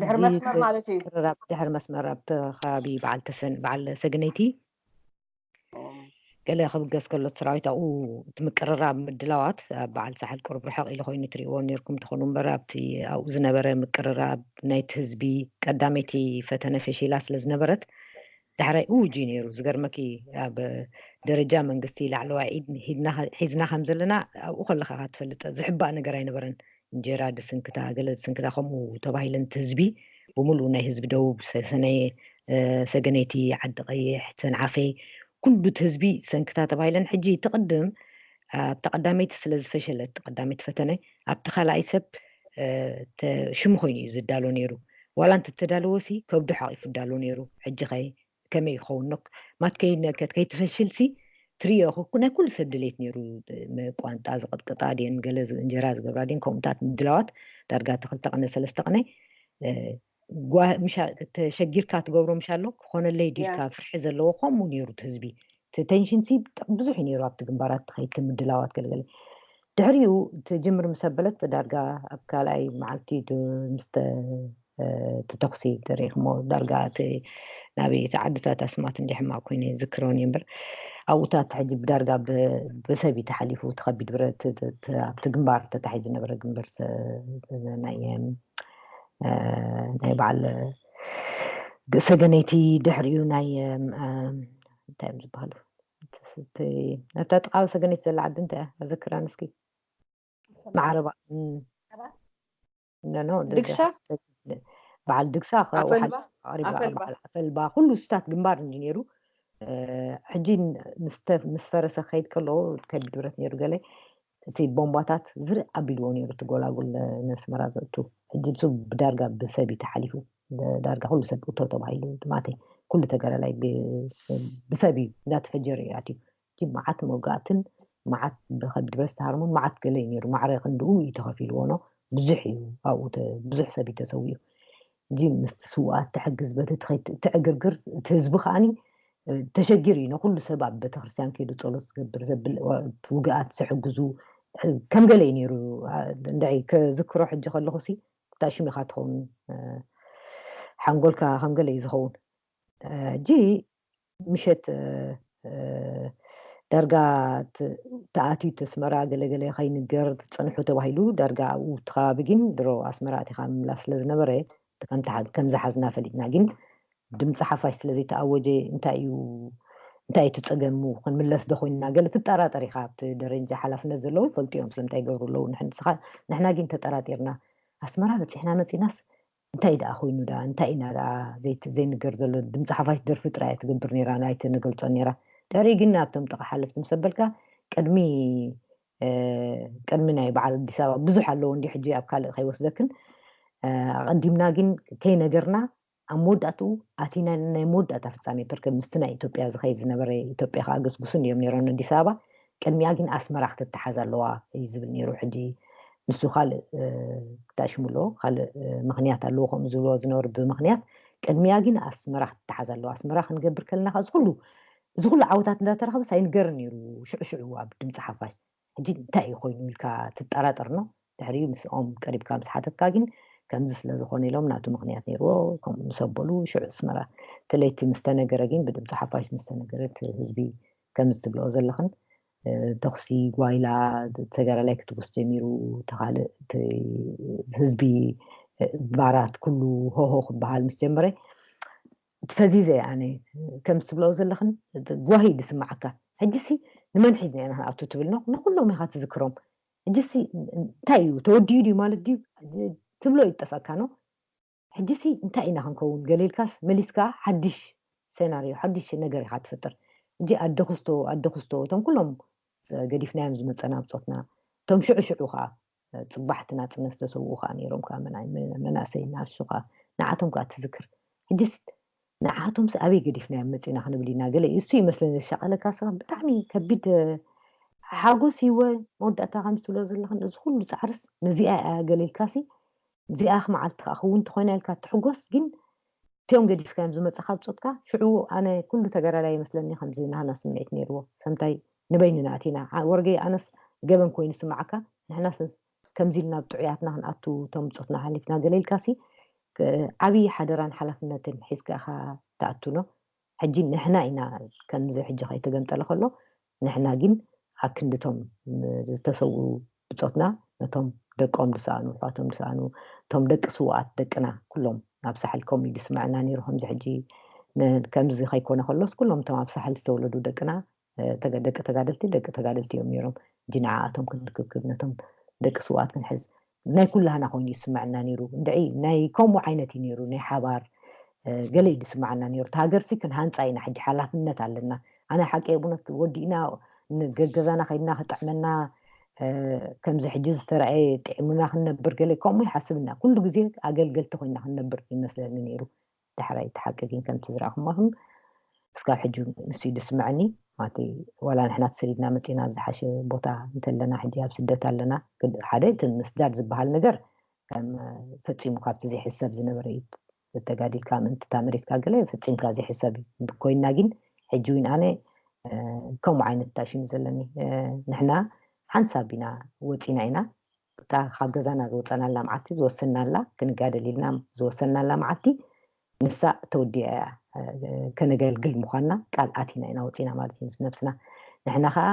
ድሕሪ ሕጂ መስመር እቲ ማለት እዩ። ቅርራብ ድሕሪ መስመር ኣብቲ ከባቢ በዓል ተሰን በዓል ሰገነይቲ ኦ፣ ገለ ክብገስ ከሎ እቲ ሰራዊት ኣብኡ እቲ ምቅርራብ ምድላዋት ኣብ በዓል ሳሕል ቁሩብ ርሕቕ ኢሉ ኮይኑ ትሪእዎ ነርኩም ትኾኑ እምበር ኣብቲ ኣብኡ ዝነበረ ምቅርራብ ናይቲ ህዝቢ ቀዳመይቲ ፈተነ ፈሺላ ስለ ዝነበረት ዳሕራይ እውጅ እዩ ነይሩ። ዝገርመኪ ኣብ ደረጃ መንግስቲ ላዕለዋይ ኢድ ሂድና ሒዝና ከም ዘለና ኣብኡ ከለኻ ኢኻ ትፈልጥ። ዝሕባእ ነገር ኣይነበረን። እንጀራ ድስንክታ ገለ ድስንክታ ከምኡ ተባሂለን እቲ ህዝቢ ብምሉእ ናይ ህዝቢ ደቡብ ሰ- ሰነየ እ፣ ሰገነይቲ ዓዲ ቀይሕ ሰንዓፈ ኩሉ እቲ ህዝቢ ሰንክታ ተባሂለን ሕጂ እቲ ቅድም ኣብታ ቀዳመይቲ ስለ ዝፈሸለት ቀዳመይቲ ፈተነ ኣብቲ ካልኣይ ሰብ እ፣ ተ- ሽሙ ኮይኑ እዩ ዝዳሎ ነይሩ። ዋላ እንተተዳለወ ሲ ከብዱ ሓቂፉ ይዳሎ ነይሩ። ሕጂ ኸ ከመይ ይኸውን ኖክ ማት ከይነ- ከት- ከይትፈሽል ሲ ትሪኦ ኹ- ናይ ኩሉ ሰብ ድሌት ነይሩ። እ፣ ቋንጣ ዝቕጥቅጣ ድን ገለ ዝ- እንጀራ ዝገብራ ድን ከምኡታት ምድላዋት ዳርጋ እቲ ክልተ ቅነ ሰለስተ ቅነ እ፣ ጓ- ምሻ ተሸጊርካ ትገብሮ ምሻ ኣሎ ክኾነለይ ያ ዲልካ ፍርሒ ዘለዎ ከምኡ ነይሩ እቲ ህዝቢ። እቲ ቴንሽን ሲ ብጣዕሚ ብዙሕ እዩ ነይሩ ኣብቲ ግንባራት ትኸይድ ምድላዋት ገለገለ። ድሕሪኡ ትጅምር ምስ ኣበለት ዳርጋ ኣብ ካልኣይ መዓልቲ ድ- ምስ ተ- እ፣ እቲ ተኹሲ ተሪኽሞ ዳርጋ እቲ ናበይ እቲ ዓድታት ኣስማት እንዲ ሕማቕ ኮይነ ዝክሮን እዩ እምበር ኣብኡታት ሕጂ ብዳርጋ ብ- ብሰብ እዩ ተሓሊፉ። እቲ ከቢድ ብረት እቲ- እቲ- ኣብቲ ግንባር ተታሒዙ ዝነበረ ግንበር ሰ- ናይ እ፣ ናይ በዓል ሰገነይቲ ድሕሪኡ ናይ እ፣ እ፣ እንታይ እዮም ዝበሃሉ እቲ- እቲ- ኣብታ ጥቃዊ ሰገነይቲ ዘላ ዓዲ እንታይ እያ ኣዘክራን እስኪ ማዕረባ እ፣ ኖ ኖ ደ- ድግሳ ደ- በዓል ድግሳ ከ- ኣፈልባ ወሓል- ኣቅሪባ ኣፈልባ በዓል ኣፈልባ ኩሉ እሱታት ግንባር እንጂ ነይሩ። እ፣ ሕጂ ምስ ተ- ምስ ፈረሰ ክኸይድ ከሎ ከቢድ ብረት ነይሩ ገለ እቲ ቦምባታት ዝርእ ኣቢልዎ ነይሩ እቲ ጎላጉል ነስመራ ዘእቱ። ሕጂ እሱ ብዳርጋ ብሰብ እዩ ተሓሊፉ። ዳርጋ ኩሉ ሰብ እቶ ተባሂሉ ማተይ ኩሉ ተጋዳላይ ብ- ብሰብ እዩ እንዳተፈጀረ እዩ ኣትዩ። ግን መዓት መውጋእትን መዓት ብከቢድ ብረት ዝተሃርሙን መዓት ገለ እዩ ነይሩ። ማዕረ ክንድኡ እዩ ተኸፊልዎ ኖ ብዙሕ እዩ ኣብኡ ተ- ብዙሕ ሰብ እዩ ተሰዊኡ። እዚ ምስቲ ስውኣት ትሕግዝ በቲ ትኸይድ እቲ ዕግርግር እቲ ህዝቢ ከዓኒ እ፣ ተሸጊሩ እዩ ንኩሉ ሰብ ኣብ ቤተክርስትያን ከይዱ ጸሎት ዝገብር ዘብል ዋ- ውግኣት ዝሕግዙ እ፣ ከም ገለ እዩ ነይሩ። አ፣ እንድዒ ከዝክሮ ሕጂ ከለኹ ሲ እንታይ ሽም ኢኻ ትኸውን እ፣ ሓንጎልካ ከም ገለ እዩ ዝኸውን። ሕጂ ምሸት ዳርጋ ተኣትዩ ተስመራ ገለገለ ከይንገር ትፀንሑ ተባሂሉ ዳርጋ ኣብኡ እቲ ከባቢ ግን ድሮ ኣስመራ ኣቲኻ ምምላስ ስለ ዝነበረ ከም ዝሓዝና ፈሊጥና። ግን ድምፂ ሓፋሽ ስለ ዘይተኣወጀ እንታይ እዩ እንታይ እቲ ፀገሙ ክንምለስ ዶ ኮይንና ገለ ትጠራጠር ኢኻ። ኣብቲ ደረጃ ሓላፍነት ዘለዉ ይፈልጡ እዮም ስለምንታይ ይገብሩ ኣለዉ ንሕና ግን ተጠራጢርና ኣስመራ በፂሕና መፂናስ እንታይ ደኣ ኮይኑ ደኣ እንታይ ኢና ደኣ ዘይንገር ዘሎ ድምፂ ሓፋሽ ደርፊ ጥራይ እያ ትገብር ነይራ ኣይተነገልፆን ነይራ። ድሕሪ ግን ኣብቶም ጥቃ ሓለፍቲ ምስ ኣበልካ ቅድሚ ቅድሚ ናይ በዓል ኣዲስ ኣበባ ብዙሕ ኣለዎ እንዲ ሕጂ ኣብ ካልእ ከይወስደክን ኣቀዲምና ግን ከይነገርና ኣብ መወዳእትኡ ኣቲና ናይ መወዳእታ ፍፃሜ ፐርከ ምስቲ ናይ ኢትዮጵያ ዝኸይድ ዝነበረ ኢትዮጵያ ከዓ ገስጉሱ እንዲዮም ነይሮም ኣዲስ ኣበባ ቅድሚኣ ግን ኣስመራ ክትተሓዝ ኣለዋ እዩ ዝብል ነይሩ። ሕጂ ንሱ ካልእ ክታሽሙ ኣለዎ ካልእ ምክንያት ኣለዎ ከምኡ ዝብልዎ ዝነበሩ ብምክንያት ቅድሚያ ግን ኣስመራ ክትተሓዝ ኣለዋ። ኣስመራ ክንገብር ከለና ከዓ ዝኩሉ እዚ ኩሉ ዓወታት እንዳተረኸበ ሳይንገርን ነይሩ ሽዑ ሽዑ ኣብ ድምፂ ሓፋሽ ሕጂ እንታይ እዩ ኮይኑ ኢልካ ትጠራጠር ነው። ድሕሪኡ ምስኦም ቀሪብካ ምስ ሓተትካ ግን ከምዚ ስለ ዝኾነ ኢሎም ናቱ ምኽንያት ነይርዎ። ከምኡ ምስ ኣበሉ ሽዑ ኣስመራ እቲ ለይቲ ምስ ተነገረ ግን ብድምፂ ሓፋሽ ምስ ተነገረ እቲ ህዝቢ ከምዚ ትብልኦ ዘለኽን ተኹሲ ጓይላ ተጋዳላይ ክትጉስ ጀሚሩ ተኻልእ ህዝቢ ባራት ኩሉ ሆሆ ክበሃል ምስ ጀመረ ፈዚዘ ኣነ ከም ትብሎ ዘለኽን ጓሂ ዝስማዓካ። ሕጂሲ ንመን ሒዝና ኢና ክንኣቱ ትብል ነው ንኩሎም ኢኻ ትዝክሮም። ሕጂሲ እንታይ እዩ ተወዲኡ ድዩ ማለት ድዩ ትብሎ ይጠፈካ ነው። ሕጂሲ እንታይ ኢና ክንከውን ገሌልካስ መሊስካ ሓድሽ ሴናሪዮ ሓድሽ ነገር ኢኻ ትፈጥር። ሕጂ ኣደኹስቶ ኣደኹስቶ እቶም ኩሎም ገዲፍናዮም ዝመፀና ብፆትና እቶም ሽዑ ሽዑ ከዓ ፅባሕቲ ናፅነት ዝተሰውኡ ከዓ ነይሮም ከዓ መናእሰይ ናሱ ከዓ ንዓቶም ከዓ ትዝክር። ሕጅስ ንዓቶምስ ኣበይ ገዲፍናዮም መፂና ክንብል ኢና ገለ እሱ ይመስለኒ ዝሻቐለካ ስኻ ብጣዕሚ ከቢድ ሓጎስ ይወ መወዳእታ ከም ትብሎ ዘለኽን እዚ ኩሉ ፃዕርስ ነዚኣ እያ ገለ ኢልካሲ እዚኣ መዓልቲ ከዓ ክውን ተኮይና ኢልካ ትሕጎስ ግን እቲኦም ገዲፍካዮም ዝመፅኻ ብፆትካ ሽዑ ኣነ ኩሉ ተጋዳላይ ይመስለኒ ከምዚ ናህና ስምዒት ነይርዎ ሰምታይ ንበይንና ኣቲና ወርገይ ኣነስ ገበን ኮይኑ ስምዓካ ንሕና ከምዚ ኢልና ብጥዑያትና ክንኣቱ እቶም ብፆትና ሓሊፍና ገለ ኢልካሲ ዓብዪ ሓደራን ሓላፍነትን ሒዝካ ኢኻ ትኣቱ ነው። ሕጂ ንሕና ኢና ከምዚ ሕጂ ከይተገምጠለ ከሎ ንሕና ግን ኣብ ክንድቶም ዝተሰውኡ ብፆትና ነቶም ደቆም ዝሰኣኑ ኣሕዋቶም ዝሰኣኑ እቶም ደቂ ስውኣት ደቅና ኩሎም ኣብ ሳሕል ከምኡ እዩ ዝስምዐና ነይሩ ከምዚ ሕጂ ከምዚ ከይኮነ ከሎስ ኩሎም እቶም ኣብ ሳሕል ዝተወለዱ ደቅና ደቂ ተጋደልቲ ደቂ ተጋደልቲ እዮም ነይሮም ሕጂ ንዓኣቶም ክንክብክብ ነቶም ደቂ ስውኣት ክንሕዝ ናይ ኩላህና ኮይኑ ይስምዐና ነይሩ እንድዒ ናይ ከምኡ ዓይነት እዩ ነይሩ ናይ ሓባር ገለ እዩ ዝስምዓና ነይሩ እታ ሃገርሲ ክንሃንፃ ኢና ሕጂ ሓላፍነት ኣለና ኣነ ሓቂ የቡነት ወዲእና ገገዛና ከይድና ክጥዕመና ከምዚ ሕጂ ዝተረኣየ ጥዕሙና ክንነብር ገለ ከምኡ ይሓስብ እና ኩሉ ግዜ ኣገልገልቲ ኮይና ክንነብር ይመስለኒ ነይሩ ዳሕራይ እቲ ሓቂ ግን ከምቲ ዝረኣኹማኹም እስካብ ሕጂ ንሱ እዩ ዝስምዐኒ ማለት ዋላ ንሕና ተሰዲድና መፂና ኣብ ዝሓሸ ቦታ እንተለና ሕጂ ኣብ ስደት ኣለና ሓደ እቲ ምስዳድ ዝበሃል ነገር ፈፂሙ ካብቲ ዘይሕሰብ ዝነበረ እዩ ተጋዲልካ ምእንቲ እታ መሬትካ ገለ ፈፂምካ ዘይሕሰብ እዩ ኮይንና ግን ሕጂ እውን ኣነ ከምኡ ዓይነት ታሽም እዩ ዘለኒ ንሕና ሓንሳብ ኢና ወፂና ኢና እታ ካብ ገዛና ዝወፀናላ መዓልቲ ዝወሰናላ ክንጋደል ኢልና ዝወሰናላ መዓልቲ ንሳ ተወዲኣ እያ ከነገልግል ምኳንና ቃል ኣቲና ኢና ወፂና ማለት እዩ ምስ ነብስና ንሕና ከዓ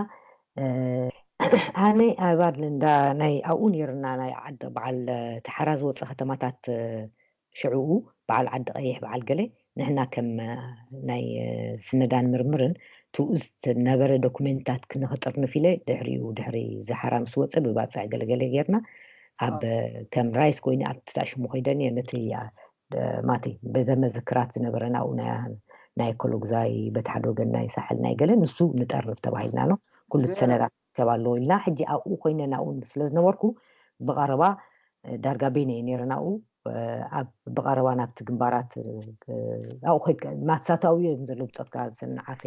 ኣነ ኣብ ኣድለ እንዳ ናይ ኣብኡ ነይርና ናይ ዓዲ በዓል ተሓራ ዝወፀ ከተማታት ሽዕኡ በዓል ዓዲ ቀይሕ በዓል ገለ ንሕና ከም ናይ ስነዳን ምርምርን ትውእዝት ነበረ ዶኩሜንታት ክንክጥርንፍ ኢለ ድሕሪኡ ድሕሪ ዝሓራ ምስ ወፀ ብባፅዕ ገለገለ ጌርና ኣብ ከም ራይስ ኮይነ ኣብቲ ታሽሙ ኮይደን እየ ነቲ ማቲ ቤተ መዝክራት ዝነበረ ናብኡ ናይ ኮሎጉዛይ በቲ ሓደ ወገን ናይ ሳሕል ናይ ገለ ንሱ ንጠርብ ተባሂልና ኣሎ ኩሉ ሰነዳት ከብ ኣለዎ ኢልና ሕጂ ኣብኡ ኮይነ ናብኡ ስለ ዝነበርኩ ብቐረባ ዳርጋ በይነ እየ ነይረ ናብኡ ኣብ ብቐረባ ናብቲ ግንባራት ኣብኡ ኮይድካ ማሳታዊ እዮም ዘለዉ ብፆትካ ሰንዓፈ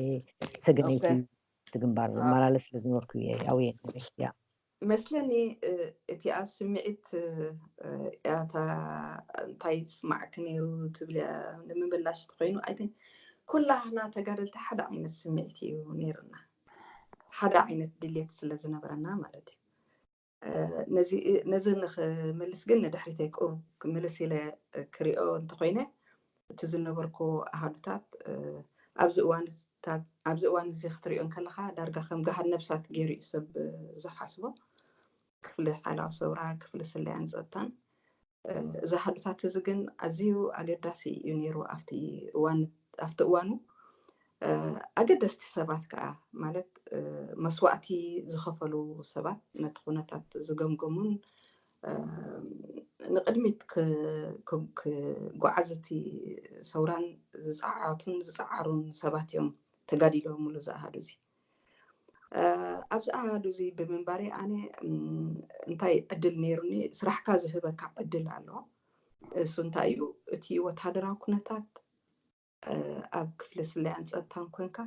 ሰገነይቲ እቲ ግንባር ዝመላለስ ስለ ዝነበርኩ እየ ኣብየ ያ መስለኒ እቲኣ ስምዒት እያታ እንታይ ዝስማዕኪ ነይሩ ትብል እያ ንምምላሽ ተኮይኑ ኣይን ኩላህና ተጋደልቲ ሓደ ዓይነት ስምዒት እዩ ነይርና ሓደ ዓይነት ድሌት ስለ ዝነበረና ማለት እዩ ነዚ ንክምልስ ግን ንድሕሪተይ ቁሩብ ክምልስ ኢለ ክሪኦ እንተኮይነ እቲ ዝነበርኩ ኣሃዱታት ኣብዚ እዋን ኣብዚ እዋን እዚ ክትሪኦ እንከለካ ዳርጋ ከም ገሃድ ነብሳት ገይሩ እዩ ሰብ ዝሓስቦ ክፍሊ ሓይላዊ ሰውራ ክፍሊ ስለያን ፀጥታን እዚ ኣሃዱታት እዚ ግን ኣዝዩ ኣገዳሲ እዩ ነይሩ ኣብቲ እዋን ኣብቲ እዋኑ ኣገደስቲ ሰባት ከዓ ማለት መስዋእቲ ዝኸፈሉ ሰባት ነቲ ኩነታት ዝገምገሙን ንቅድሚት ክጓዓዝ እቲ ሰውራን ዝፀዓቱን ዝፀዓሩን ሰባት እዮም ተጋዲሎምሉ ዝኣሃዱ እዚ ኣብዚ ኣሃዱ እዚ ብምንባረይ ኣነ እንታይ ዕድል ነይሩኒ ስራሕካ ዝህበካ ዕድል ኣሎ እሱ እንታይ እዩ እቲ ወታደራዊ ኩነታት ኣብ ክፍሊ ስለያን ፀጥታን ኮንካ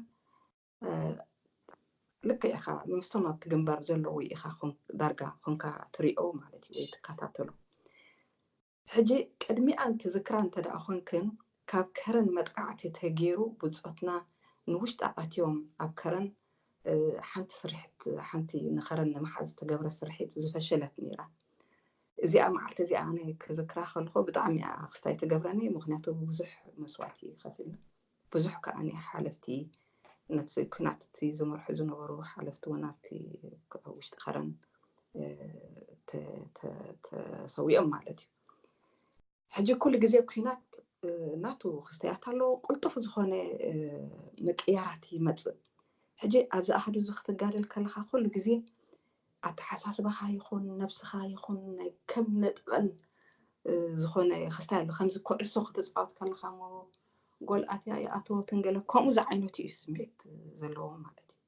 ልክዕ ኢኻ ምስቶም ኣብቲ ግንባር ዘለዉ ኢኻ ዳርጋ ኮንካ ትሪኦ ማለት እዩ ወይ ትከታተሎ ሕጂ ቅድሚኣን ትዝክራ እንተ ደኣ ኮንክን ካብ ከረን መጥቃዕቲ ተገይሩ ብጾትና ንውሽጢ ኣትዮም ኣብ ከረን ሓንቲ ስርሕት ሓንቲ ንኸረን ንምሓዝ ዝተገብረ ስርሒት ዝፈሸለት ነይራ። እዚኣ መዓልቲ እዚኣ ኣነ ክዝክራ ከለኹ ብጣዕሚ እያ ክስታይ ትገብረኒ። ምክንያቱ ብዙሕ መስዋእቲ ከፊልና፣ ብዙሕ ከዓ ሓለፍቲ ነቲ ኩናት እቲ ዝመርሑ ዝነበሩ ሓለፍቲ እውን ኣብቲ ውሽጢ ከረን ተሰዊኦም ማለት እዩ። ሕጂ ኩሉ ግዜ ኩናት ናቱ ክስተያት ኣለዎ። ቅልጡፍ ዝኾነ ምቅያራት ይመፅእ። ሕጂ ኣብዚ ኣሃዱ እዚ ክትጋደል ከለካ ኩሉ ግዜ ኣተሓሳስባኻ ይኹን ነብስኻ ይኹን ናይ ከም ነጥቐን ዝኾነ ክስታይ ኣሎ። ከምዚ ኩዕሶ ክትፃወት ከለካ ሞ ጎል ኣትያ ይኣተወትን ገለ ከምኡ ዝዓይነቱ እዩ ስምዒት ዘለዎ ማለት እዩ።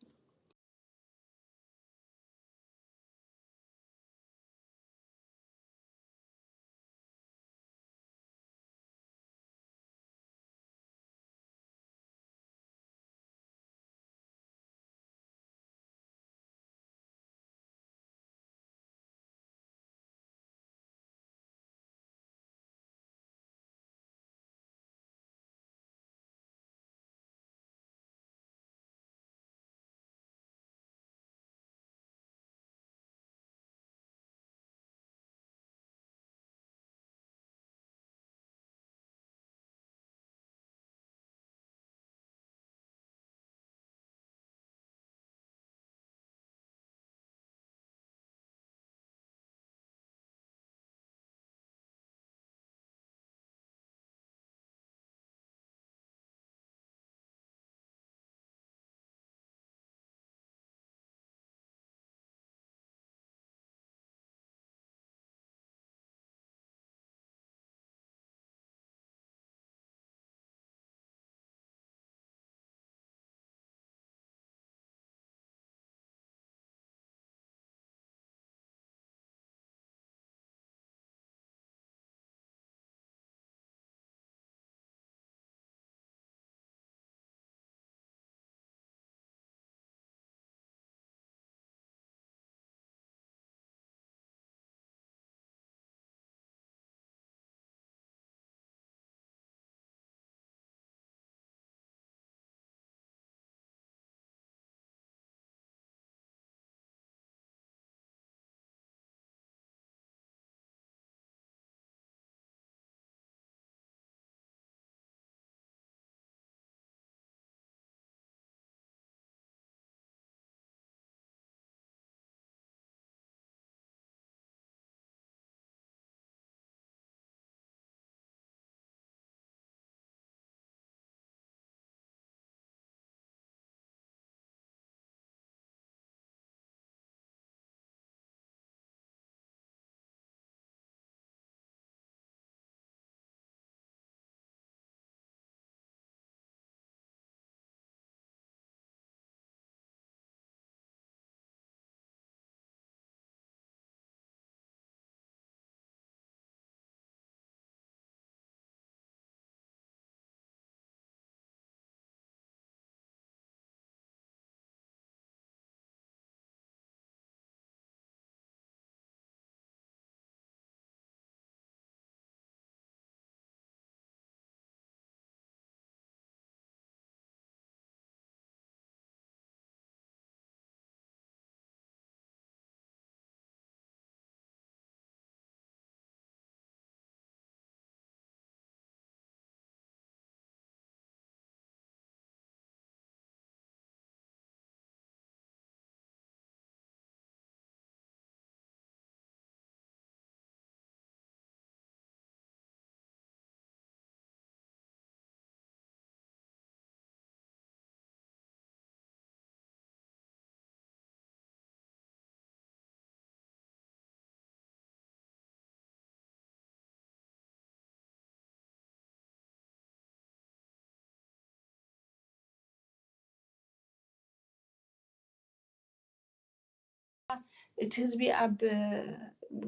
እቲ ህዝቢ ኣብ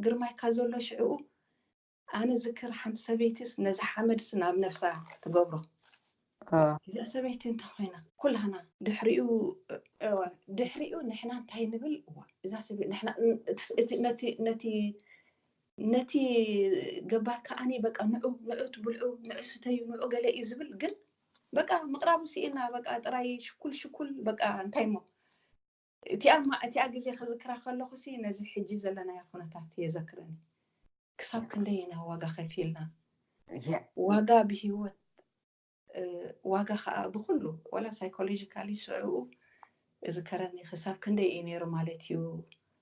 ግርማይካ ዘሎ ሽዕኡ ኣነ ዝክር ሓንቲ ሰበይትስ ነዚ ሓመድስ ናብ ነፍሳ ትገብሮ። እዚኣ ሰበይቲ እንታይ ኮይና? ኩላህና ድሕሪኡ ድሕሪኡ ንሕና እንታይ ንብል? እዋ እዛ ሰበይቲ ንሕና ነቲ ነቲ ገባር ከዓኒ በቃ ንዑ ንዑ ትብልዑ ንዑ ስተዩ ንዑ ገለ እዩ ዝብል፣ ግን በቃ ምቕራቡ ስኢና በቃ ጥራይ ሽኩል ሽኩል በቃ እንታይ ሞ እቲኣ እቲኣ ግዜ ክዝክራ ከለኹ ሲ ነዚ ሕጂ ዘለናዮ ኩነታት የዘክረኒ። ክሳብ ክንደይ ኢና ዋጋ ከፊልና፣ ዋጋ ብሂወት ዋጋ ከዓ ብኩሉ፣ ዋላ ሳይኮሎጂካሊ ሽዕኡ እዝከረኒ። ክሳብ ክንደይ እዩ ነይሩ ማለት እዩ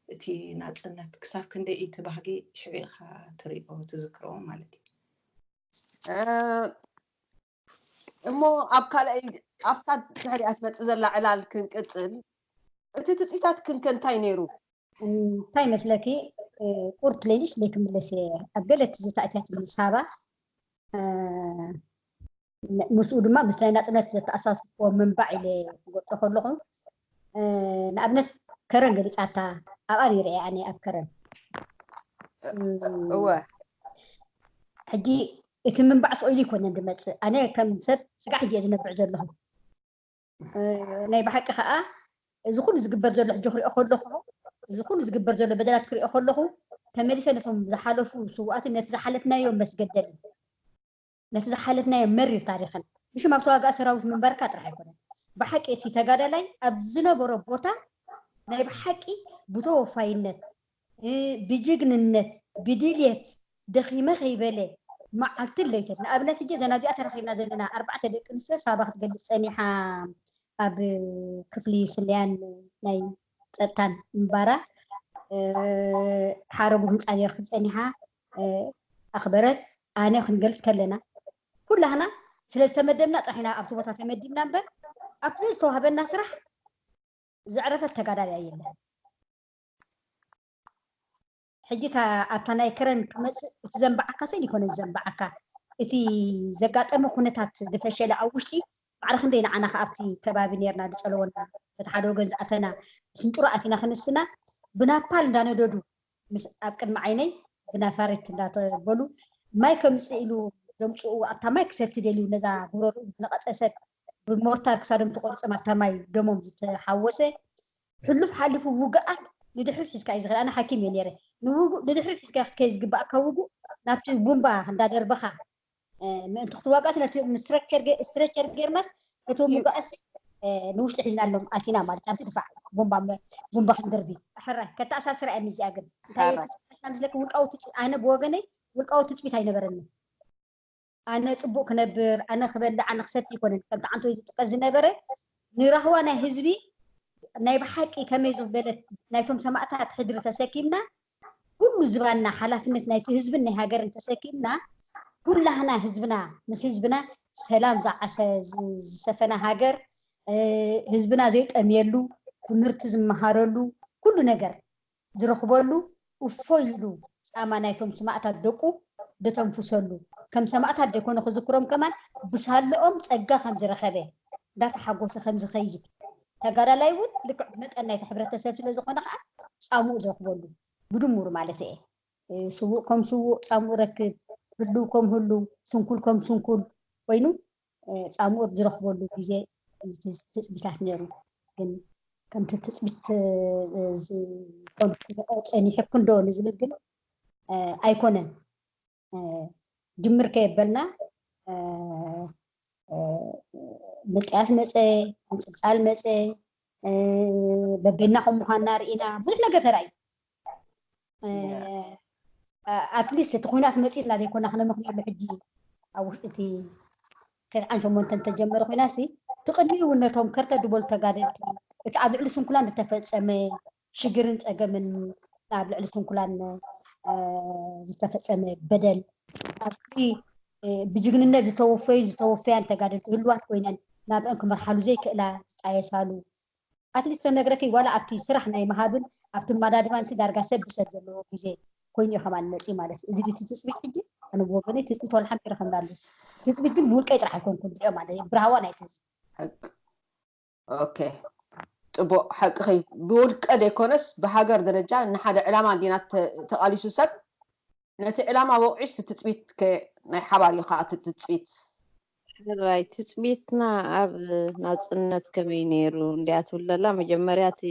እቲ ናፅነት፣ ክሳብ ክንደይ እዩ እቲ ባህጊ ሽዑ ኢኻ ትሪኦ ትዝክሮ ማለት እዩ። እሞ ኣብ ካልኣይ ኣብታ ድሕሪኣ ትመፅእ ዘላ ዕላል ክንቅፅል፣ እቲ ትፅቢታት ክንከ እንታይ ነይሩ? እንታይ መስለኪ? ቁርት ሌሊሽ ለይ ክምለስ እየ። ኣብ ገለ ትዝታ እትያትኒ ሳባ፣ ምስኡ ድማ ምስ ናይ ናፅነት ዘተኣሳስርዎ ምንባዕ ኢለ ክገልፆ ከለኹ፣ ንኣብነት ከረን ገሊፃታ፣ ኣብኣ ነይረ እየ ኣነ ኣብ ከረን። እወ ሕጂ እቲ ምንባዕ ስቕ ኢሉ ይኮነን ዝመፅእ። ኣነ ከም ሰብ ስጋዕ ሕጂ እየ ዝነብዕ ዘለኹ። ናይ ብሓቂ ከዓ እዚ ኩሉ ዝግበር ዘሎ ሕጂ ክሪኦ ከለኹ፣ እዚ ኩሉ ዝግበር ዘሎ በደላት ክሪኦ ከለኹ፣ ተመሊሰ ነቶም ዝሓለፉ ስውኣትን ነቲ ዝሓለፍናዮ መስገደልን ነቲ ዝሓለፍናዮ መሪር ታሪኽን፣ ብሽም ኣብ ተዋጋእ ሰራዊት ምንባርካ ጥራሕ ኣይኮነን። ብሓቂ እቲ ተጋዳላይ ኣብ ዝነበሮ ቦታ ናይ ብሓቂ ብተወፋይነት፣ ብጅግንነት፣ ብድልየት፣ ደኺመ ከይበለ መዓልትን ለይትን። ንኣብነት ሕጂ እዘን ኣብዚኣ ተረኺብና ዘለና ኣርባዕተ ደቂ ኣንስትዮ፣ ሳባ ክትገልፅ ፀኒሓ፣ ኣብ ክፍሊ ስለያን ናይ ፀጥታን ምንባራ፣ ሓረጉ ህንፃ ነይርክን ፀኒሓ፣ ኣኽበረት፣ ኣነ ክንገልፅ ከለና፣ ኩላህና ስለ ዝተመደብና ጥራሕ ኢና ኣብቲ ቦታ ተመዲብና እምበር፣ ኣብቲ ዝተዋህበና ስራሕ ዘዕረፈት ተጋዳላይ የለን። ሕጂ ኣብታ ናይ ከረን ክመፅእ፣ እቲ ዘንበዓካ ሰብ ይኮነ ዘንበዓካ፣ እቲ ዘጋጠመ ኩነታት ዝፈሸለ ኣብ ውሽጢ ማዕረ ክንደይ ንዓና ከ ኣብቲ ከባቢ ነርና ዝፀለወና፣ በቲ ሓደ ወገን ዝኣተና፣ ስንጭሮ ኣቲና ክንስና፣ ብናፓል እንዳነደዱ ምስ ኣብ ቅድሚ ዓይነይ ብናፋሪት እንዳተበሉ ማይ ከምፅእ ኢሉ ዘምፅኡ፣ ኣብታ ማይ ክሰቲ ደልዩ ነዛ ጉረርኡ ዝነቐፀ ሰብ ብሞርታር ክሳዶም ተቆሪፆም ኣብታ ማይ ደሞም ዝተሓወሰ፣ ሕሉፍ ሓሊፉ ውግኣት ንድሕሪት ሒዝካ እዩ ዝኽእል። ኣነ ሓኪም እየ ነይረ። ንድሕሪት ሒዝካ ክትከይ ዝግባእካ ውጉእ ናብቲ ቡምባ እንዳደርበኻ ምእንቲ ክትዋጋእስ ነቲ ስትረቸር ጌርናስ ነቲ ምውጋእስ ንውሽጢ ሒዝናሎም ኣቲና ማለት ኣብቲ ድፋዕ ቡምባ ክንደርቢ። ሕራይ ከተኣሳስራ እያ። እዚኣ ግን እንታይ ትፅቢትና ምስለኪ? ውልቃዊ ትፅቢት። ኣነ ብወገነይ ውልቃዊ ትፅቢት ኣይነበረኒ። ኣነ ፅቡቅ ክነብር፣ ኣነ ክበልዕ፣ ኣነ ክሰቲ ይኮነን ከምቲ ዓንቶ ዝጥቀስ ዝነበረ፣ ንራህዋ ናይ ህዝቢ ናይ ብሓቂ ከመይ ዝበለት ናይቶም ሰማእታት ሕድሪ ተሰኪምና፣ ኩሉ ዝባና ሓላፍነት ናይቲ ህዝብን ናይ ሃገርን ተሰኪምና፣ ኩላህና ህዝብና ምስ ህዝብና ሰላም ዝዓሰ ዝሰፈና ሃገር፣ ህዝብና ዘይጠምየሉ፣ ትምህርቲ ዝመሃረሉ፣ ኩሉ ነገር ዝረኽበሉ፣ እፎይ ኢሉ ፃማ ናይቶም ስማእታት ደቁ ደተንፍሰሉ፣ ከም ሰማእታት ደይኮነ ክዝክሮም ከማን ብሳለኦም ፀጋ ከም ዝረኸበ እንዳተሓጎሰ ከም ዝኸይድ፣ ተጋዳላይ እውን ልክዕ መጠን ናይቲ ሕብረተሰብ ስለ ዝኾነ ከዓ ፃምኡ ዝረኽበሉ፣ ብድሙሩ ማለት እየ። ስዉእ ከም ስዉእ ፃምኡ ረክብ፣ ህልው ከም ህልው፣ ስንኩል ከም ስንኩል ኮይኑ ፃምኡ ዝረኽበሉ ግዜ ትፅቢታት ነይሩ። ግን ከምቲ ትፅቢት ዝኮን ጸኒሕኩ እንዶ ንዝብል ግን ኣይኮነን። ጅምር ከየበልና ምጥያስ መፀ፣ ምፅልፃል መፀ፣ በበይና ከም ምኳንና ርኢና ብዙሕ ነገር ተራእዩ። ኣትሊስት እቲ ኩናት መፂኡና ዘይኮና ክነመክንየሉ ሕጂ ኣብ ውሽጢ እቲ ተስዓን ሸሞንተን ተጀመረ ኮይና ሲ እቲ ቅድሚኡ እውን ነቶም ከርተት ዝበሉ ተጋደልቲ እቲ ኣብ ልዕሊ ስንኩላን ዝተፈፀመ ሽግርን ፀገምን ኣብ ልዕሊ ስንኩላን ዝተፈፀመ በደል ኣብቲ ብጅግንነት ዝተወፈዩ ዝተወፈያን ተጋደልቲ ህልዋት ኮይነን ናብአን ክመርሓሉ ዘይክእላ ዝጣየሳሉ ኣትሊስት ተነግረኪ ዋላ ኣብቲ ስራሕ ናይ ምሃብን ኣብቲ ማዳድባን ሲ ዳርጋ ሰብ ብሰብ ዘለዎ ግዜ ኮይኑ እዩ ከማን መፅዩ ማለት እዩ። እዚ ድቲ ትፅቢት ሕጂ ኣነ ብወገነይ ትፅቢት ዋላ ሓንቲ ረኸብናሉ። ትፅቢት ግን ብውልቀይ ጥራሕ ኣይኮንኩን ዝሪኦ ማለት እዩ። ብራህዋ ናይ ትዝ ኦኬ ፅቡቅ ሓቅኺ። ብውልቀ ዘይኮነስ ብሃገር ደረጃ ንሓደ ዕላማ እንዲና ተቃሊሱ ሰብ ነቲ ዕላማ ወቂዑስ ትፅቢት ከ ናይ ሓባር እዩ ከዓ እቲ ትፅቢት። ሕራይ ትፅቢትና ኣብ ናፅነት ከመይ ነይሩ እንዲያ ትብል ዘላ መጀመርያ እቲ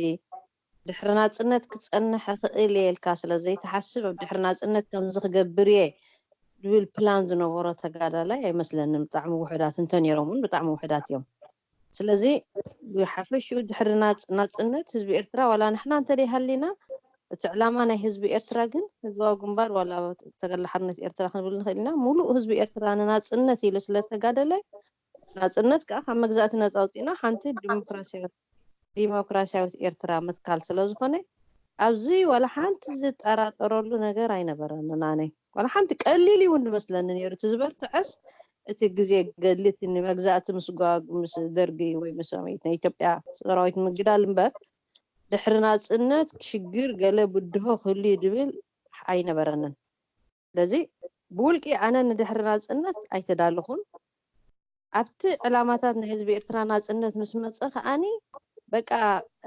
ድሕሪ ናፅነት ክፀንሕ እኽእል እየ ኢልካ ስለ ዘይትሓስብ ኣብ ድሕሪ ናፅነት ከምዚ ክገብር እየ ዝብል ፕላን ዝነበሮ ተጋዳላይ ኣይመስለንን። ብጣዕሚ ውሑዳት እንተነይሮም እውን ብጣዕሚ ውሑዳት እዮም። ስለዚ ብሓፈሽኡ ድሕሪ ናጽ- ናጽነት ህዝቢ ኤርትራ ዋላ ንሕና እንተደይ ሃሊና፣ እቲ ዕላማ ናይ ህዝቢ ኤርትራ ግን ህዝባዊ ግንባር ዋላ ተጋድሎ ሓርነት ኤርትራ ክንብል ንኽእል ኢና። ሙሉእ ህዝቢ ኤርትራ ንናጽነት ኢሉ ስለተጋደለ፣ ናጽነት ከዓ ካብ መግዛእቲ ነጻ ኣውፂእና ሓንቲ ዲሞክራሲያዊት ዲሞክራሲያዊት ኤርትራ ምትካል ስለዝኾነ፣ ኣብዚ ዋላ ሓንቲ ዝጠራጠረሉ ነገር ኣይነበረንን። ኣነ ዋላ ሓንቲ ቀሊል እውን ዝመስለኒ ነይሩ። እቲ ዝበርትዐስ እቲ ግዜ ገድሊ፣ እቲ ንመግዛእቲ ምስጓግ ምስ ደርጊ ወይ ምስ ሰራዊት ናይ ኢትዮጵያ ሰራዊት ምግዳል እምበር፣ ድሕሪ ናጽነት ሽግር ገለ ብድሆ ክህሉ እዩ ዝብል ኣይነበረንን። ስለዚ ብውልቂ ኣነ ንድሕሪ ናጽነት ኣይተዳለኹን። ኣብቲ ዕላማታት ናይ ህዝቢ ኤርትራ ናጽነት ምስ መጸ ከኣኒ በቃ፣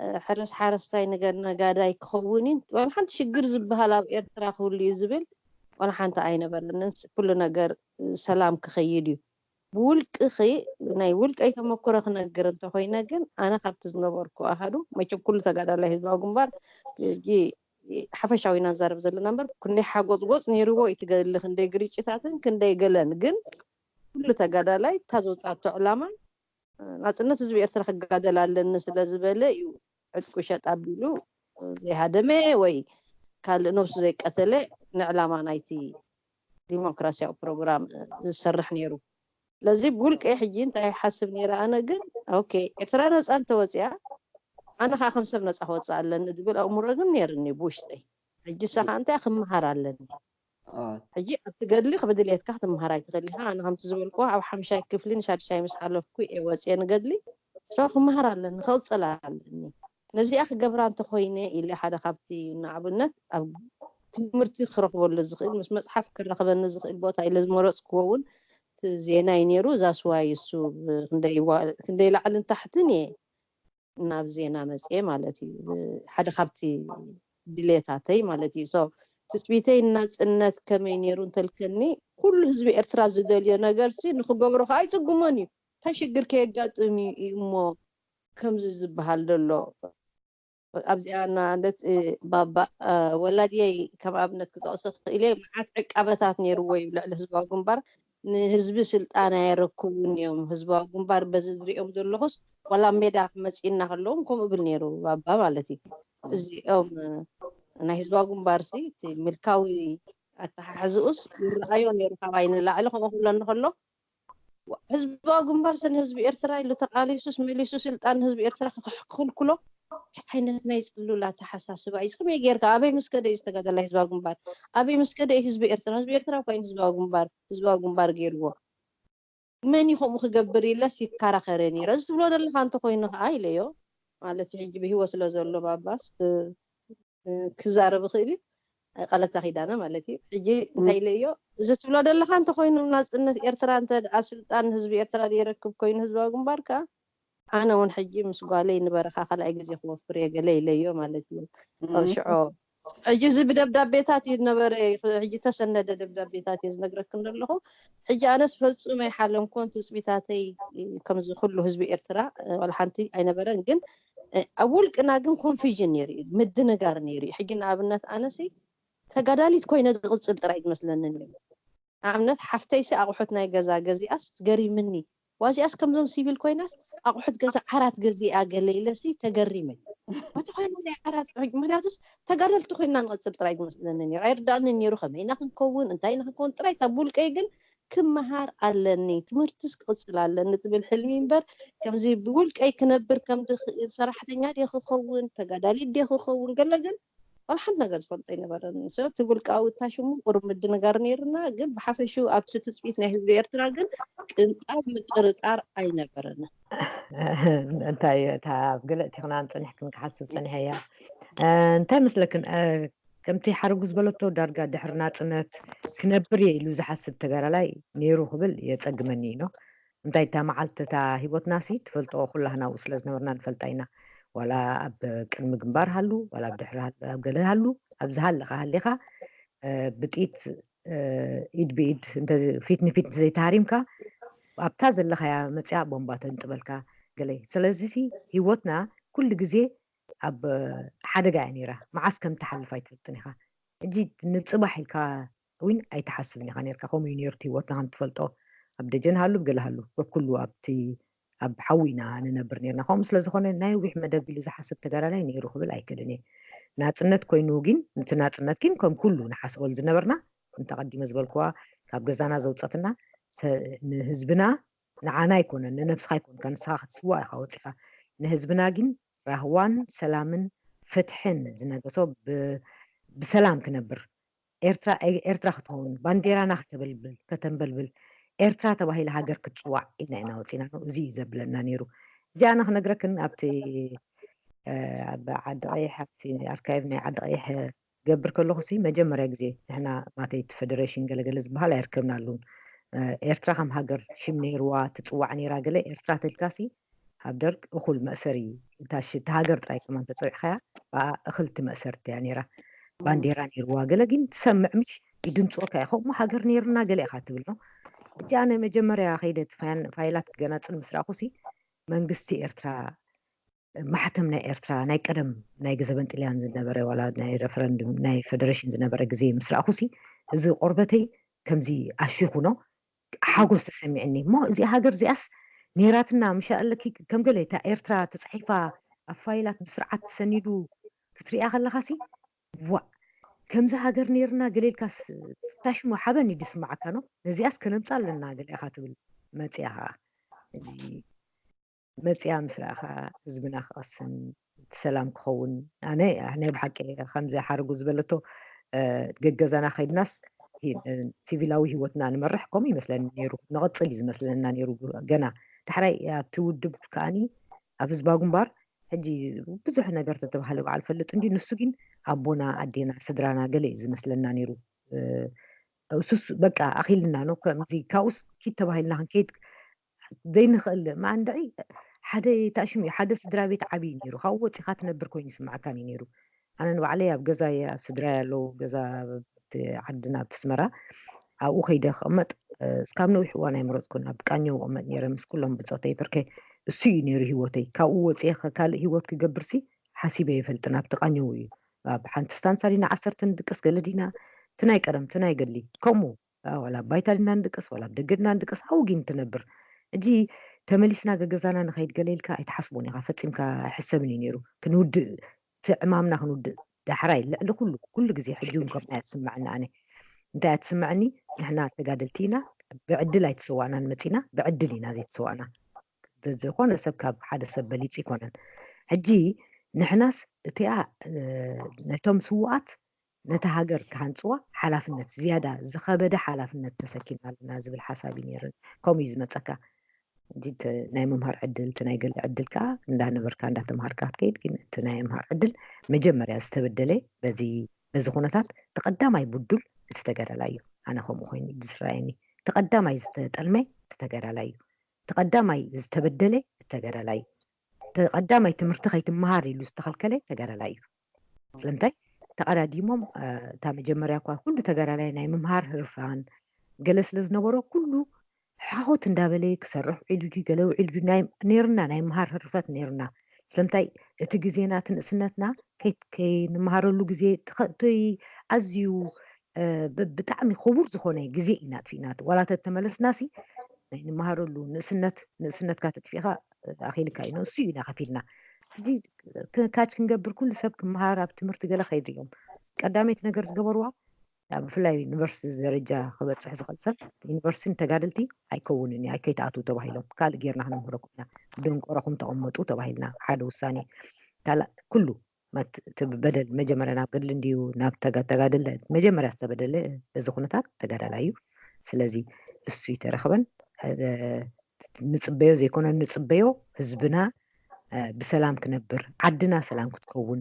እ፣ ሕርስ ሓረስታይ፣ ነገር ነጋዳይ ክኸውን እዩ፣ ዋላ ሓንቲ ሽግር ዝበሃል ኣብ ኤርትራ ክህሉ እዩ ዝብል ዋላ ሓንቲ ኣይነበረንን። ኩሉ ነገር፣ እ፣ ሰላም ክኸይድ እዩ። ብውልቅኺ፣ ናይ ውልቀይ ተመክሮ ክነግር እንተኾይነ ግን፣ ኣነ ካብቲ ዝነበርኩ ኣሃዱ፣ መቸም ኩሉ ተጋዳላይ ህዝባዊ ግንባር፣ ሕጂ ሓፈሻዊ ኢና ንዛረብ ዘለና እምበር፣ ክንደይ ሓጎጽጎጽ ነይርዎ እዩ ትገሊ፣ ክንደይ ግርጭታትን ክንደይ ገለን። ግን ኩሉ ተጋዳላይ እታ ዘውጻቶ ዕላማ፣ ናጽነት ህዝቢ ኤርትራ ክጋደል ኣለኒ ስለ ዝበለ እዩ ዕጥቁ ሸጥ ኣቢሉ ዘይሃደመ ወይ ካልእ ነብሱ ዘይቀተለ ንዕላማ ናይቲ ዲሞክራሲያዊ ፕሮግራም ዝሰርሕ ነይሩ። ስለዚ ብውልቀይ ሕጂ እንታይ ይሓስብ ነይረ ኣነ ግን፣ ኦኬ፣ ኤርትራ ነጻ እንተወፂኣ ኣነ ከዓ ከም ሰብ ነጻ ክወፅእ ኣለኒ ዝብል ኣእምሮ ግን ነይርኒ ብውሽጠይ። ሕጂ ሳኻ እንታይ ክመሃር ኣለኒ? ሕጂ ኣብቲ ገድሊ ክብድልየትካ ክትመሃር ኣይትኽእል ኢኻ። ኣነ ከምቲ ዝበልኩ ኣብ ሓምሻይ ክፍሊ ንሻድሻይ ምስ ሓለፍኩ እየ ወፅየ ንገድሊ። ሶ ክመሃር ኣለኒ፣ ክቕፅል ኣለኒ። ነዚኣ ክገብራ እንተኮይነ ኢለ ሓደ ካብቲ ንኣብነት ኣብ ትምህርቲ ክረኽበሉ ዝኽእል ምስ መፅሓፍ ክራኸበኒ ዝኽእል ቦታ ኢለ ዝመረፅክዎ እውን እቲ ዜና እዩ ነይሩ። እዛ ስዋይ እሱ ክንደይ ላዕልን ታሕትን እየ ናብ ዜና መፅየ ማለት እዩ። ሓደ ካብቲ ድሌታተይ ማለት እዩ። ሶ ትፅቢተይ ናፅነት ከመይ ነይሩ እንተልከኒ ኩሉ ህዝቢ ኤርትራ ዝደልዮ ነገር ሲ ንክገብሮ ከዓ ኣይፅግሞን እዩ። እንታይ ሽግር ከየጋጥም እዩ እሞ ከምዚ ዝበሃል ዘሎ ኣብዚኣ ናለት ባባ ወላድየይ ከም ኣብነት ክጠቕሶ ክእል እየ። መዓት ዕቃበታት ነይርዎ እዩ ልዕሊ ህዝባዊ ግንባር። ንህዝቢ ስልጣን ኣየረክቡን እዮም። ህዝባዊ ግንባር በዚ ዝሪኦም ዘለኹስ ዋላ ሜዳ ክመፅእና ከለዎም ከምኡ ብል ነይሩ ባባ ማለት እዩ። እዚኦም ናይ ህዝባዊ ግንባር ሲ እቲ ምልካዊ ኣተሓሕዝኡስ ይረኣዮ ነይሩ። ካባይ ንላዕሊ ከምኡ ክብለኒ ከሎ ህዝባዊ ግንባር ሰን ህዝቢ ኤርትራ ኢሉ ተቃሊሱስ መሊሱ ስልጣን ህዝቢ ኤርትራ ክኽልክሎ ዓይነት ናይ ጽሉል ኣተሓሳስባ እዩ። ከመይ ጌርካ ኣበይ ምስ ከደ እዩ ዝተጋደላ ህዝባዊ ግንባር ኣበይ ምስ ከደ እዩ ህዝቢ ኤርትራ ህዝቢ ኤርትራ እኳ እዩ ህዝባዊ ግንባር ህዝባዊ ግንባር ገይርዎ። መን እዩ ከምኡ ክገብር ኢለስ ይከራኸረ ነይረ። እዚ ትብሎ ዘለካ እንተኮይኑ ከዓ ኢለዮ ማለት ሕጂ ብህይወት ስለ ዘሎ ባባስ ክዛረብ ይኽእል እዩ። ቀለታ ኪዳነ ማለት እዩ። ሕጂ እንታይ ኢለዮ፣ እዚ ትብሎ ዘለካ እንተኮይኑ ናፅነት ኤርትራ እንተ ደኣ ስልጣን ህዝቢ ኤርትራ ዘይረክብ ኮይኑ ህዝባዊ ግንባር ከኣ ኣነ እውን ሕጂ ምስ ጓለይ ንበረኻ ካልኣይ ግዜ ክወፍር እየ ገለ ኢለዮ ማለት እዩ። ሽዖ ሕጂ እዚ ብደብዳቤታት እዩ ነበረ። ሕጂ ተሰነደ ደብዳቤታት እየ ዝነግረክን ዘለኹ። ሕጂ ኣነስ ፈጹም ኣይሓለምኩን ትፅቢታተይ ከምዚ ኩሉ ህዝቢ ኤርትራ ዋላ ሓንቲ ኣይነበረን። ግን ኣብ ውልቅና ግን ኮንፊዥን ነይሩ እዩ፣ ምድንጋር ነይሩ እዩ። ሕጂ ንኣብነት ኣነሲ ተጋዳሊት ኮይነ ዝቕጽል ጥራይ ዝመስለንን እዩ። ንኣብነት ሓፍተይሲ ኣቑሑት ናይ ገዛ ገዚኣስ ገሪምኒ። ዋዚኣስ ከምዞም ሲቪል ኮይናስ ኣቑሑት ገዛ ዓራት ገዚኣ ገለ ኢለሲ ተገሪመ። ዋታ ኮይና ናይ ዓራት ምክንያቱስ ተጋደልቲ ኮይና ንቐጽል ጥራይ ዝመስለንን እዩ። ኣይርዳእንን ነይሩ ከመይ ኢና ክንከውን እንታይ ኢና ክንከውን ጥራይ እታ ብውልቀይ ግን ክመሃር ኣለኒ ትምህርትስ ክቕጽል ኣለኒ ትብል ሕልሚ እምበር ከምዚ ብውልቀይ ክነብር ከም ዝኽእል ሰራሕተኛ ድየ ክኸውን ተጋዳሊት ድየ ክኸውን ገለ ግን ዋላ ሓንቲ ነገር ዝፈልጦ ኣይነበረን። So እቲ ውልቃዊ እታ ሽሙ ቁሩብ ምድንጋር ነይሩና ግን ብሓፈሽኡ ኣብቲ ትፅቢት ናይ ህዝቢ ኤርትራ ግን ቅንጣብ ምጥርጣር ኣይነበረን። እንታይ እታ ኣብ ገለ እቲ ክናን ፀኒሕክን ክሓስብ ፀኒሐ እያ። እንታይ መስለክን ከምቲ ሓረጉ ዝበለቶ ዳርጋ ድሕሪ ናፅነት ክነብር እየ ኢሉ ዝሓስብ ተጋዳላይ ነይሩ ክብል የፀግመኒ እዩ። እንታይ እታ መዓልቲ እታ ሂወትና ሲ ትፈልጦ ኩላህና ኣብኡ ስለ ዝነበርና ንፈልጣ ኢና። ዋላ ኣብ ቅድሚ ግንባር ሃሉ ዋላ ኣብ ድሕሪ ኣብ ገለ ሃሉ ኣብዚ ሃለኻ ሃሊኻ ብጢት ኢድ ብኢድ ፊት ንፊት ዘይተሃሪምካ ኣብታ ዘለኻያ መፅያ ቦምባ ተንጥበልካ ገለ። ስለዚ ሂወትና ኩሉ ግዜ ኣብ ሓደጋ እያ ነይራ። መዓስ ከም ትሓልፍ ኣይትፈልጥን ኢኻ። ሕጂ ንፅባሕ ኢልካ እውን ኣይትሓስብን ኢኻ ነርካ። ከምኡ እዩ ነይሩ ህይወትና ከም ትፈልጦ ኣብ ደጀን ሃሉ ብገለ ሃሉ በኩሉ ኣብቲ ኣብ ሓዊ ኢና ንነብር ነርና። ከምኡ ስለ ዝኾነ ናይ ነዊሕ መደብ ኢሉ ዝሓስብ ተጋዳላይ ነይሩ ክብል ኣይክእልን እየ። ናፅነት ኮይኑ ግን፣ እቲ ናፅነት ግን ከም ኩሉ ንሓስበሉ ዝነበርና፣ እንተ ቀዲመ ዝበልክዋ፣ ካብ ገዛና ዘውፀትና፣ ንህዝብና፣ ንዓና ኣይኮነን፣ ንነብስኻ ኣይኮንካ፣ ንስኻ ክትስዋእ ኢኻ ወፂኻ። ንህዝብና ግን ራህዋን ሰላምን ፍትሕን ዝነገሶ፣ ብሰላም ክነብር፣ ኤርትራ ኤርትራ ክትኸውን፣ ባንዴራና ከተበልብል ከተንበልብል፣ ኤርትራ ተባሂላ ሃገር ክትፅዋዕ ኢልና ኢና ወፂና። እዚ እዩ ዘብለና ነይሩ። እዚ ኣነ ክነግረክን ኣብቲ ኣብ ዓዲ ቀይሕ፣ ኣብቲ ኣርካይቭ ናይ ዓዲ ቀይሕ ገብር ከለኹ ሲ፣ መጀመርያ ግዜ ንሕና ማተይ እቲ ፌደሬሽን ገለገለ ዝበሃል ኣይርከብናሉን። ኤርትራ ከም ሃገር ሽም ነይርዋ ትፅዋዕ ነይራ፣ ገለ ኤርትራ ተልካሲ ኣብ ደርግ እኹል መእሰሪ፣ እታ ሃገር ጥራይ ከማን ተፀዊዕካያ ብኣ እኽልቲ መእሰርቲ እያ ነይራ። ባንዴራ ነይርዋ፣ ገለ ግን ትሰምዕ ምሽ ይድንፅወካ እዩ። ከምኡ ሃገር ነይርና ገለ ኢኻ ትብል ነው። እጂ ኣነ መጀመርያ ከይደ ፋይላት ክገናፅል ምስ ረኣኹ ሲ፣ መንግስቲ ኤርትራ፣ ማሕተም ናይ ኤርትራ ናይ ቀደም ናይ ገዘበን ጥልያን ዝነበረ፣ ዋላ ናይ ረፈረንድም ናይ ፌደሬሽን ዝነበረ ግዜ ምስ ረኣኹ ሲ፣ እዚ ቆርበተይ ከምዚ ኣሽኹ ነው ሓጎስ ተሰሚዕኒ። እሞ እዚኣ ሃገር እዚኣስ ነይራትና ምሻ ኣለኪ፣ ከም ገለ እታ ኤርትራ ተፃሒፋ ኣብ ፋይላት ብስርዓት ተሰኒዱ ክትሪኣ ከለኻ ሲ፣ ዋእ፣ ከምዚ ሃገር ነይርና ገለ ኢልካስ፣ ታሽሙ ሓበን እዩ ዝስማዓካ ነው። ነዚኣስ ከነምፃ ኣለና ገለ ኢኻ ትብል። መፅያ ኸዓ መፅያ ምስ ረኣኻ ህዝብና ክቐስን እቲ ሰላም ክኸውን፣ ኣነ ናይ ብሓቂ ከምዚ ሓረጉ ዝበለቶ፣ ገገዛና ከይድናስ ሲቪላዊ ህይወትና ንመርሕ ከምኡ ይመስለኒ ነይሩ። ንቐፅል እዩ ዝመስለና ነይሩ። ገና ዳሕራይ ኣብቲ ውድብ ከዓኒ ኣብ ህዝባዊ ግንባር ሕጂ ብዙሕ ነገር ተተባህለ በዓል ፈልጥ እንዲ፣ ንሱ ግን ኣቦና፣ ኣዴና፣ ስድራና ገለ እዩ ዝመስለና ነይሩ። እሱስ በቃ ኣኺልና ነው። ከምዚ ካብኡስ ኪድ ተባሂልና ክንከይድ ዘይንኽእል ማንድዒ ሓደ ታሽም እዩ። ሓደ ስድራ ቤት ዓብዪ ነይሩ። ካብኡ ወፂኻ ትነብር ኮይኑ ይስማዓካን እዩ ነይሩ። ኣነ ንባዕለይ ኣብ ገዛ እየ፣ ኣብ ስድራ ኣለዉ ገዛ ኣብቲ ዓድና ኣብቲ ኣስመራ፣ ኣብኡ ከይደ ክቕመጥ እስካብ ነዊሕ እዋን ኣይመረፅኩን። ኣብ ቃኘው እቕመጥ ነይረ ምስ ኩሎም ብፆተይ፣ በርከ እሱ እዩ ነይሩ ህይወተይ። ካብኡ ወፂኤ ካልእ ህይወት ክገብርሲ ሓሲበ ይፈልጥን። ኣብቲ ቃኘው እዩ። ኣብ ሓንቲ ስታንሳ ዲና ዓሰርተ ንድቅስ፣ ገለ ዲና እቲ ናይ ቀደም እቲ ናይ ገድሊ ከምኡ ዋላ ኣብ ባይታ ድና ንድቅስ ዋላ ኣብ ደገ ድና ንድቅስ ኣብኡ ግን ትነብር። እጂ ተመሊስና ገገዛና ንኸይድ ገለ ኢልካ ኣይትሓስቦን ኢኻ፣ ፈጺምካ ኣይሕሰብን እዩ ነይሩ። ክንውድእ እቲ ዕማምና ክንውድእ ዳሕራይ ልዕሊ ኩሉ ኩሉ ግዜ ሕጂ እውን ከምኣ እያ ትስምዐኒ ኣነ። እንታይ እያ ትስምዐኒ? ንሕና ተጋደልቲ ኢና፣ ብዕድል ኣይተሰዋእናን መጺና፣ ብዕድል ኢና ዘይተሰዋእና። ዝኾነ ሰብ ካብ ሓደ ሰብ በሊጹ ኣይኮነን። ሕጂ ንሕናስ እቲኣ ነቶም ስዉኣት ነታ ሃገር ክሃንፅዋ ሓላፍነት ዝያዳ ዝኸበደ ሓላፍነት ተሰኪምና ኣለና ዝብል ሓሳብ እዩ ነይሩን። ከምኡ እዩ ዝመፀካ። ናይ ምምሃር ዕድል እቲ ናይ ገለ ዕድል ከዓ እንዳነበርካ እንዳተምሃርካ ክትከይድ፣ ግን እቲ ናይ ምምሃር ዕድል መጀመርያ ዝተበደለ በዚ በዚ ኩነታት እቲ ቀዳማይ ብዱል እቲ ተጋዳላይ እዩ። ኣነ ከምኡ ኮይኑ እዩ ዝረኣየኒ። እቲ ቀዳማይ ዝተጠልመ እቲ ተጋዳላይ እዩ። እቲ ቀዳማይ ዝተበደለ እቲ ተጋዳላይ እዩ። እቲ ቀዳማይ ትምህርቲ ከይትምሃር ኢሉ ዝተኸልከለ ተጋዳላይ እዩ። ስለምንታይ ተቐዳዲሞም እታ መጀመርያ እኳ ኩሉ ተጋዳላይ ናይ ምምሃር ህርፋን ገለ ስለ ዝነበሮ ኩሉ ሓሆት እንዳበለ ክሰርሕ ውዒሉ ድዩ ገለ ውዒሉ ድዩ ናይ ነይርና ናይ ምሃር ህርፈት ነይርና። ስለምንታይ እቲ ግዜና እቲ ንእስነትና ከይንመሃረሉ ግዜ እቲ ኣዝዩ ብጣዕሚ ክቡር ዝኾነ ግዜ ኢና ኣጥፊእና። ዋላ ተተመለስና ሲ ናይ ንመሃረሉ ንእስነት ንእስነትካ ተጥፊእካ ኣኺልካ እዩ ንእሱ እዩ ኢና ከፊልና። ሕጂ ካች ክንገብር ኩሉ ሰብ ክመሃር ኣብ ትምህርቲ ገለ ከይድዮም ቀዳመይቲ ነገር ዝገበርዋ ብፍላይ ዩኒቨርሲቲ ደረጃ ክበፅሕ ዝኽእል ሰብ ዩኒቨርሲቲ ንተጋደልቲ ኣይከውንን እዩ ኣይከይትኣትዉ ተባሂሎም ካልእ ጌርና ክነምህረኩም ኢና። ደንቆሮኹም ተቐመጡ ተባሂልና ሓደ ውሳኔ ካልእ ኩሉ እቲ በደል መጀመርያ ናብ ገድሊ እንድዩ ናብ ተጋደለ መጀመርያ ዝተበደለ በዚ ኩነታት ተጋዳላይ እዩ። ስለዚ እሱ ይተረኽበን ንፅበዮ ዘይኮነ ንፅበዮ ህዝብና ብሰላም ክነብር ዓድና ሰላም ክትከውን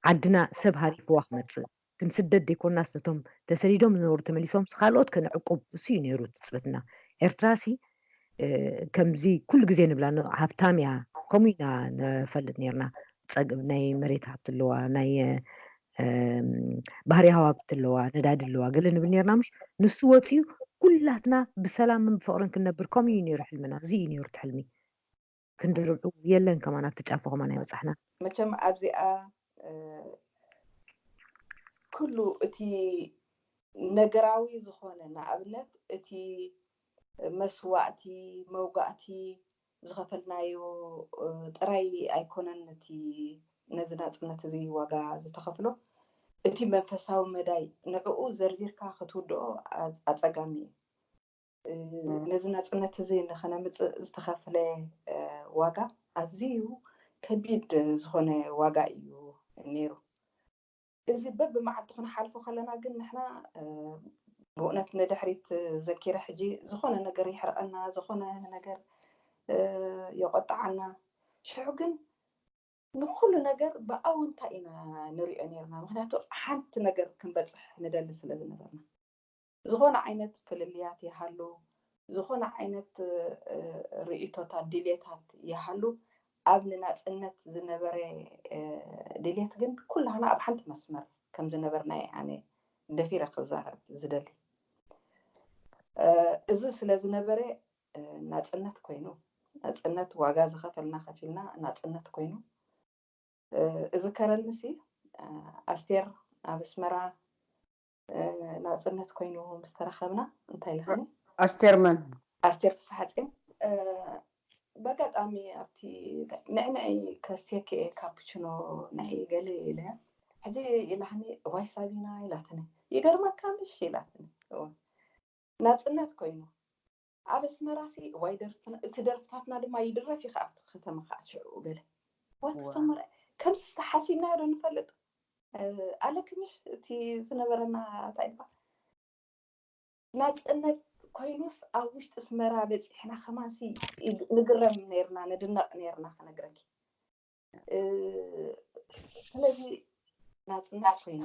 ዓድና ሰብ ሃሪፍዋ ክመፅእ ክንስደድ ዘይኮንና ነቶም ተሰዲዶም ዝነበሩ ተመሊሶም ካልኦት ከነዕቁብ እሱ እዩ ነይሩ ትፅበትና። ኤርትራ ሲ ከምዚ ኩሉ ግዜ ንብላ ሃብታም እያ ከምኡ ኢና ንፈልጥ ነርና። ናይ መሬት ሃብቲ ኣለዋ ናይ ባህርያዊ ሃብቲ ኣለዋ ነዳዲ ኣለዋ ገለ ንብል ነርና ምሽ ንሱ ወፂኡ ኩላትና ብሰላምን ብፍቕርን ክንነብር ከምኡ እዩ ነይሩ ሕልምና። እዚ እዩ ነይሩ እቲ ሕልሚ። ክንዲ ርብዑ የለን ከማን ኣብቲ ጫፎ ከማን ኣይበፃሕና። መቸም ኣብዚኣ ኩሉ እቲ ነገራዊ ዝኾነ ንኣብነት እቲ መስዋእቲ መውጋእቲ ዝኸፈልናዮ ጥራይ ኣይኮነን። እቲ ነዚ ናፅነት እዚ ዋጋ ዝተኸፍሎ፣ እቲ መንፈሳዊ መዳይ ንዕኡ ዘርዚርካ ክትውድኦ ኣፀጋሚ እዩ። ነዚ ናፅነት እዚ ንኸነምፅእ ዝተኸፍለ ዋጋ ኣዝዩ ከቢድ ዝኾነ ዋጋ እዩ ነይሩ። እዚ በብመዓልቱ ክንሓልፎ ከለና ግን ንሕና ብእውነት ንድሕሪት ዘኪረ ሕጂ ዝኾነ ነገር ይሕርቐና፣ ዝኾነ ነገር የቆጣዓና። ሽዑ ግን ንኩሉ ነገር ብኣወንታ ኢና ንሪኦ ነርና፣ ምክንያቱ ሓንቲ ነገር ክንበፅሕ ንደሊ ስለ ዝነበርና። ዝኾነ ዓይነት ፍልልያት ይሃሉ፣ ዝኾነ ዓይነት ርእቶታት ድልየታት ይሃሉ፣ ኣብ ንናፅነት ዝነበረ ድልየት ግን ኩላህና ኣብ ሓንቲ መስመር ከም ዝነበርና እየ ኣነ ደፊረ ክዛረብ ዝደሊ። እዚ ስለ ዝነበረ ናፅነት ኮይኑ፣ ናፅነት ዋጋ ዝኸፈልና ከፊልና ናፅነት ኮይኑ እዝከረኒ ሲ ኣስቴር ኣብ ኣስመራ ናፅነት ኮይኑ ምስ ተራኸብና እንታይ ኢልካኒ? ኣስቴር መን? ኣስቴር ፍስሓፅዮን። በጋጣሚ ኣብቲ ንዕንዐይ ከስትየኪ እየ ካፕችኖ ንዕይ ገለ ኢለ ሕጂ ኢላኒ። እዋይ ሳቢና ኢላትኒ። ይገርመካ ምሽ ኢላትኒ። ናፅነት ኮይኑ ኣብ ኣስመራ ሲ እዋይ ደርፍና፣ እቲ ደርፍታትና ድማ ይድረፍ እዩ ከኣ ኣብቲ ከተማ ከኣ ሽዑ ገለ ዋት ስተመረ ከምዚ ሓሲብናዮ ዶ ንፈልጥ ኣለኪ ምሽ እቲ ዝነበረና እንታይ ይባል ናፅነት ኮይኑስ ኣብ ውሽጢ ኣስመራ በፂሕና ከማንሲ ንግረም ነርና ንድነቕ ነርና ክነግረኪ። ስለዚ ናፅነት ኮይኑ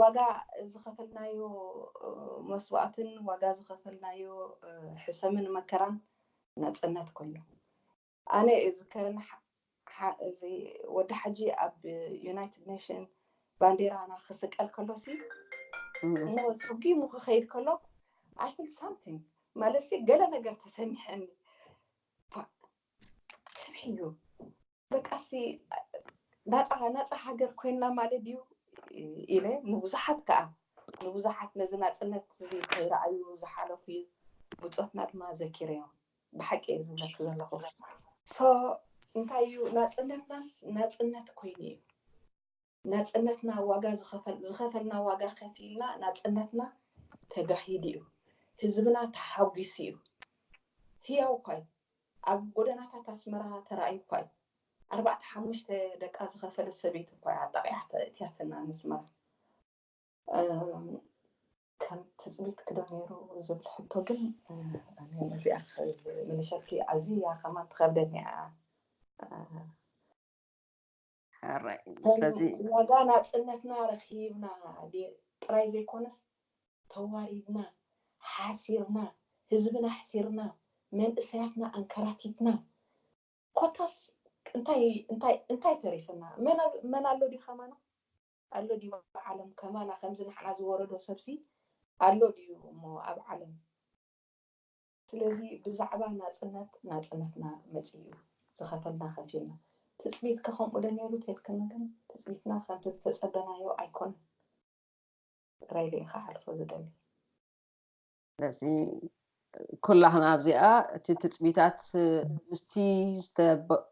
ዋጋ ዝኸፈልናዮ መስዋእትን ዋጋ ዝኸፈልናዮ ሕሰምን መከራን ናፅነት ኮይኑ ኣነ ዝከረኒ እዚ ወዲ ሓጂ ኣብ ዩናይትድ ኔሽን ባንዴራና ክስቀል ከሎሲ እሞ ፀጒሙ ክኸይድ ከሎ I feel something ማለት ሲ ገለ ነገር ተሰሚሐኒ። ሰምሕዩ በቃ ሲ ናፃ ናፃ ሃገር ኮይንና ማለት ድዩ ኢለ ንብዙሓት ከዓ ንብዙሓት ነዚ ናፅነት እዚ ከይረኣዩ ዝሓለፉ ብፆትና ድማ ዘኪረዮም። ብሓቂ እየ ዝብለኪ ዘለኹ። ሶ እንታይ እዩ ናፅነትናስ ናፅነት ኮይኑ እዩ። ናፅነትና ዋጋ ዝኸፈል ዝኸፈልና ዋጋ ከፊልና ናፅነትና ተጋሂዱ እዩ። ህዝብና ተሓጒሱ እዩ። ህያው እኳ እዩ። ኣብ ጎደናታት ኣስመራ ተራእዩ እኳ እዩ። ኣርባዕተ ሓሙሽተ ደቃ ዝኸፈለት ሰበይቲ እኳ እያ ኣጣቂዓ እትያትና ንስመራ። ከም ትፅቢት ክዶ ነይሩ ዝብል ሕቶ ግን ነዚኣ ክብል ምልሸኪ ኣዝያ ከማን ትኸብደኒ እያ። ሕራይ ስለዚ ዋጋ ናፅነትና ረኪብና ጥራይ ዘይኮነስ ተዋሪድና ሓሲርና ህዝብና ኣሕሲርና መንእሰያትና ኣንከራቲትና ኮታስ እንታይ እንታይ እንታይ ተሪፍና? መን ኣብ- መን ኣሎ ድዩ ከማና? ኣሎ ድዩ ኣብ ዓለም ከማና ከምዚ ንሕና ዝወረዶ ሰብሲ ኣሎ ድዩ እሞ ኣብ ዓለም? ስለዚ ብዛዕባ ናፅነት ናፅነትና መፂኡ ዝኸፈልና ከፊልና ትፅቢት ከ ከምኡ ዶ ነይሩ ተልክኒ ግን ትፅቢትና ከምቲ ዝተፀበናዮ ኣይኮነን። ጥራይ ኢለ ክሓልፎ ዝደሊ። ስለዚ ኩላህና ኣብዚኣ እቲ ትፅቢታት ምስቲ ዝተበ-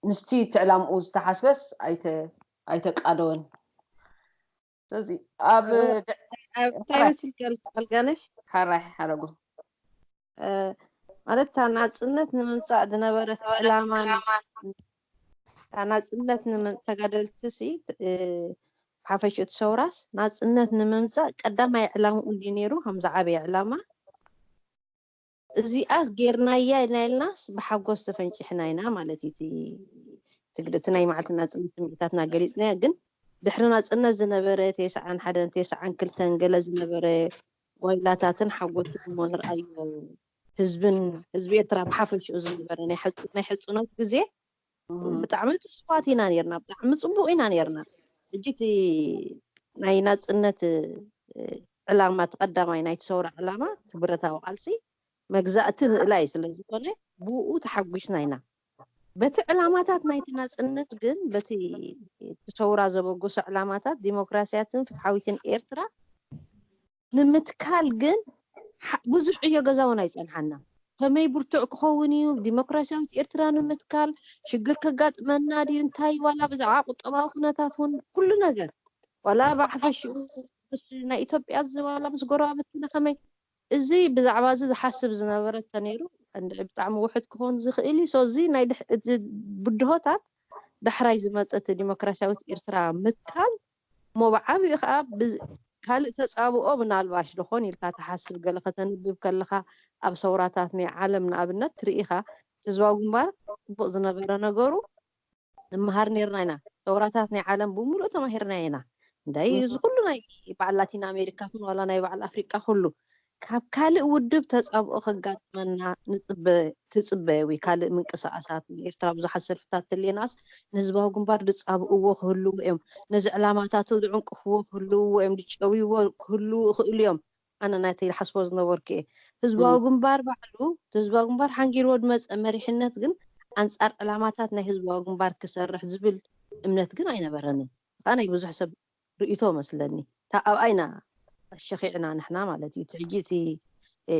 ምስቲ እቲ ዕላምኡ ዝተሓስበስ ኣይተ- ኣይተቃደወን። ስለዚ ኣብ ድ- ኣብ እንታይ መስል ገልፅ ኣልጋነሽ ሓራይ ሓረጉ ማለት እታ ናፅነት ንምምፃእ ዝነበረት ዕላማ እታ ናፅነት ንምን- ተጋደልቲ ሲ ሓፈሽ እቲ ሰውራስ ናፅነት ንምምፃእ ቀዳማይ ዕላምኡ እንዲ ነይሩ ከም ዝዓበየ ዕላማ እዚኣ ጌርናያ ኢና ኢልናስ ብሓጎስ ተፈንጭሕና ኢና ማለት እዩ። እቲ ትግል- እቲ ናይ መዓልቲ ናፅነት ስምዒታትና ገሊፅናዮ፣ ግን ድሕሪ ናፅነት ዝነበረ ተስዓን ሓደን ተስዓን ክልተን ገለ ዝነበረ ጓይላታትን ሓጎስን እሞ ንርኣዮ ህዝብን ህዝቢ ኤርትራ ብሓፈሽኡ ዝነበረ ናይ ሕፁ- ናይ ሕፁኖት ግዜ ብጣዕሚ ትስፋት ኢና ነርና፣ ብጣዕሚ ፅቡቅ ኢና ነርና። ሕጂ እቲ ናይ ናፅነት ዕላማ እቲ ቀዳማይ ናይቲ ሰውራ ዕላማ እቲ ብረታዊ ቃልሲ መግዛእቲ ምእላይ ስለ ዝኾነ ብኡ ተሓጒስና ኢና። በቲ ዕላማታት ናይቲ ናፅነት ግን በቲ እቲ ሰውራ ዘበገሶ ዕላማታት ዲሞክራስያትን ፍትሓዊትን ኤርትራ ንምትካል ግን ብዙሕ ዕዮ ገዛ እውን ኣይፀንሓና። ከመይ ብርቱዕ ክኸውን እዩ፣ ዲሞክራሲያዊት ኤርትራ ንምትካል ሽግር ከጋጥመና ድዩ፣ እንታይ ዋላ ብዛዕባ ቁጠባዊ ኩነታት እውን ኩሉ ነገር ዋላ ብሓፈሽኡ ምስ ናይ ኢትዮጵያ እዚ ዋላ ምስ ጎረባብትና ከመይ እዚ ብዛዕባ እዚ ዝሓስብ ዝነበረ ተነይሩ እንድዒ ብጣዕሚ ውሕድ ክኸውን ዝኽእል እዩ። So እዚ ናይ ድሕ- እዚ ብድሆታት ዳሕራይ ዝመፀ እቲ ዲሞክራሲያዊት ኤርትራ ምትካል እሞ ብዓብኡ ከዓ ካልእ ተፃብኦ ምናልባሽ ደኾን ኢልካ ትሓስብ ገለ ከተንብብ ከለካ ኣብ ሰውራታት ናይ ዓለም ንኣብነት ትርኢኻ ህዝባዊ ግንባር ፅቡቅ ዝነበረ ነገሩ ንመሃር ነርና ኢና። ሰውራታት ናይ ዓለም ብምሉእ ተማሂርና ኢና። እንዳይ እዚ ኩሉ ናይ በዓል ላቲን ኣሜሪካ ኩን ዋላ ናይ በዓል ኣፍሪቃ ኩሉ ካብ ካልእ ውድብ ተጻብኦ ከጋጥመና ንጽበ ትጽበየ ወይ ካልእ ምንቅስቃሳት ንኤርትራ ብዙሓት ሰልፍታት ተልየናስ ንህዝባዊ ግንባር ዝጻብእዎ ክህልዉ እዮም። ነዚ ዕላማታቱ ዝዕንቅፍዎ ክህልዉ እዮም። ዝጨውይዎ ክህልዉ ይኽእሉ እዮም። ኣነ ናተይ ዝሓስቦ ዝነበርኩ እየ። ህዝባዊ ግንባር ባዕሉ እቲ ህዝባዊ ግንባር ሓንጊርዎ ዝመፀ መሪሕነት ግን ኣንፃር ዕላማታት ናይ ህዝባዊ ግንባር ክሰርሕ ዝብል እምነት ግን ኣይነበረንን። ከዓ ናይ ብዙሕ ሰብ ርእይቶ መስለኒ። እታ ኣብኣይና ሸኺዕና ንሕና ማለት እዩ። እቲ ሕጂ እቲ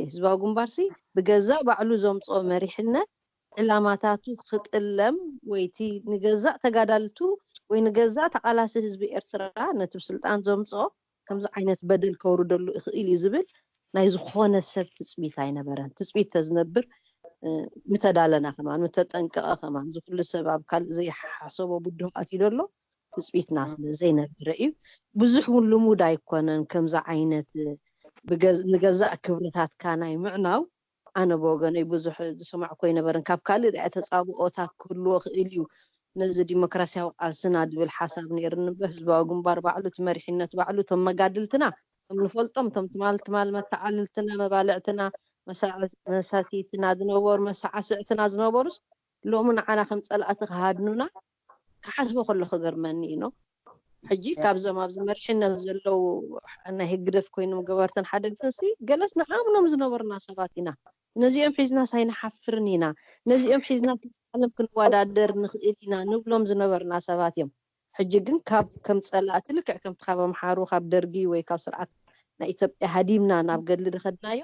ህዝባዊ ግንባር ሲ ብገዛእ ባዕሉ ዘምፅኦ መሪሕነት ዕላማታቱ ክጥለም ወይ እቲ ንገዛእ ተጋዳልቱ ወይ ንገዛእ ተቓላሲ ህዝቢ ኤርትራ ነቲ ብስልጣን ዘምፅኦ ከምዚ ዓይነት በደል ከውርደሉ ይኽእል እዩ ዝብል ናይ ዝኾነ ሰብ ትፅቢት ኣይነበረን። ትፅቢት ተዝነብር ምተዳለና ከማን ምተጠንቀቐ ከማን ዝኩሉ ሰብ ኣብ ካልእ ዘይሓሰቦ ብድሆ ኣትዩ ደሎ ትፅቢትና ስለ ዘይነበረ እዩ። ብዙሕ እውን ልሙድ ኣይኮነን ከምዚ ዓይነት ንገዛእ ክብረታትካ ናይ ምዕናው ኣነ ብወገነይ ብዙሕ ዝሰማዕኮ ኣይነበረን። ካብ ካልእ ዳኣ ተጻብኦታት ክህልዎ ክእል እዩ። ነዚ ዲሞክራሲያዊ ቃልስና ዝብል ሓሳብ ነይርኒ እምበር ህዝባዊ ግንባር ባዕሉ እቲ መሪሕነት ባዕሉ እቶም መጋድልትና እቶም ንፈልጦም እቶም ትማል ትማል መተዓልልትና መባልዕትና መሳቲትና ዝነበሩ መሳዕስዕትና ዝነበሩስ ሎሚ ንዓና ከም ጸላእቲ ክሃድኑና ክሓስቦ ከሎ ክገርመኒ እዩ። ሕጂ ካብዞም ኣብዚ መሪሕነት ዘለዉ ናይ ህግደፍ ኮይኖም ገበርትን ሓደግትን ሲ ገለስ ንኣምኖም ዝነበርና ሰባት ኢና። ነዚኦም ሒዝናስ ኣይንሓፍርን ኢና፣ ነዚኦም ሒዝናስ ምስ ዓለም ክንወዳደር ንኽእል ኢና ንብሎም ዝነበርና ሰባት እዮም። ሕጂ ግን ካብ ከም ጸላእቲ ልክዕ ከምቲ ካብ ኣምሓሩ ካብ ደርጊ ወይ ካብ ስርዓት ናይ ኢትዮጵያ ሃዲምና ናብ ገድሊ ዝኸድናዮ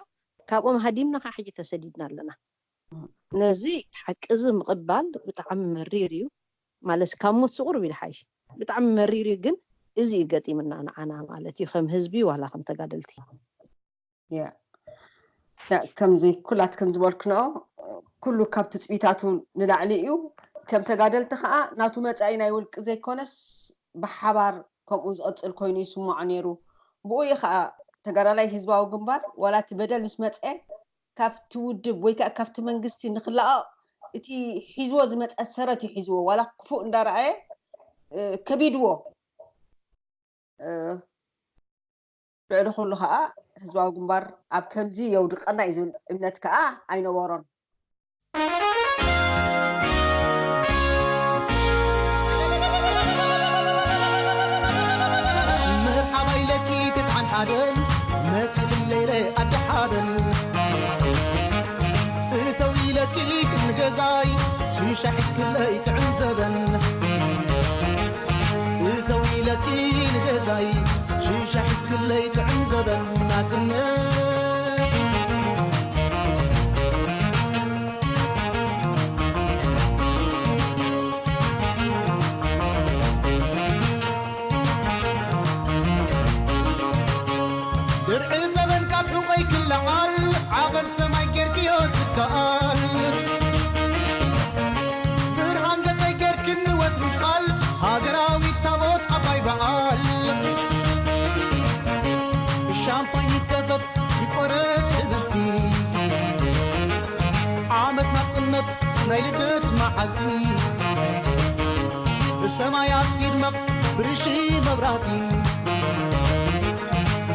ካብኦም ሃዲምና ከዓ ሕጂ ተሰዲድና ኣለና። ነዚ ሓቂ እዚ ምቕባል ብጣዕሚ መሪር እዩ። ማለት ካብ ሞት ስቑር ቢል ሓይሽ ብጣዕሚ መሪር እዩ። ግን እዚ እዩ ገጢምና ንዓና ማለት እዩ ከም ህዝቢ ዋላ ከም ተጋደልቲ። ከምዚ ኩላትክን ዝበልክንኦ ኩሉ ካብ ትፅቢታቱ ንላዕሊ እዩ። ከም ተጋደልቲ ከዓ ናቱ መፃኢ ናይ ውልቂ ዘይኮነስ ብሓባር ከምኡ ዝቐፅል ኮይኑ ይስምዖ ነይሩ። ብኡ እዩ ከዓ ተጋዳላይ ህዝባዊ ግንባር ዋላ እቲ በደል ምስ መፀ ካብቲ ውድብ ወይ ከዓ ካብቲ መንግስቲ ንክለኣቕ እቲ ሒዝዎ ዝመፀ ሰረት እዩ ሒዝዎ ዋላ ክፉእ እንዳረኣየ ከቢድዎ ልዕሊ ኩሉ ከዓ ህዝባዊ ግንባር ኣብ ከምዚ የውድቀና እዩ ዝብል እምነት ከዓ ኣይነበሮን። መርሓባ ኢለኪ ተስዓን ሓደን መፂ ክለይለ ኣዲ ሓበን እተው ኢለኪ ክንገዛይ ሽሻ ሒዝክለይ ጥዕም ዘበን እተው ኢለኪ ንገዛይ ሽሻ ሒዝክለይ ጥዕም ዘበን ናፅነት ድርዒ ዘበን ካብ ሑቐይ ክለዓል ዓቐብ ሰማይ ጌርክዮ ዝከኣል ብርሃን ገፀይ ጌርክኒ ወትሩ ሽቓል ሃገራዊት ታቦት ዓባይ በዓል ብሻምፓኝ ይከፈት ይቆረስ ሕብስቲ ዓመት ናፅነት ናይ ልደት መዓልቲ ብሰማያት ይድመቕ ብርሺ መብራህቲ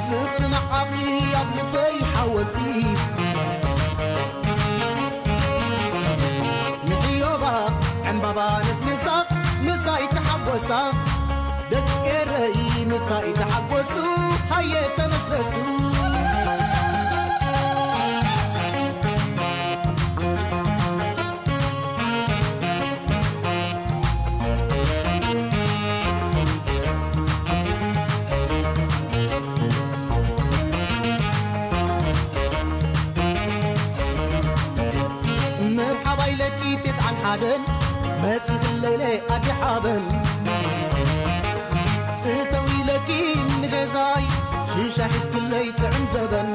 ዝኽሪ ንዓኺ ኣብ ልበይ ሓወልቲ ምሕዮባ ዕምባባ ነስንሳ ምሳይ ተሓጎሳ ደቂ ኤረይ ምሳይ ተሓጎሱ ሃየ ተመስገሱ መጺኽለይለ ኣዲ ሓበን እተው ኢለኪ ንገዛይ ሽሻ ሒዝክለይ ጥዕም ዘበን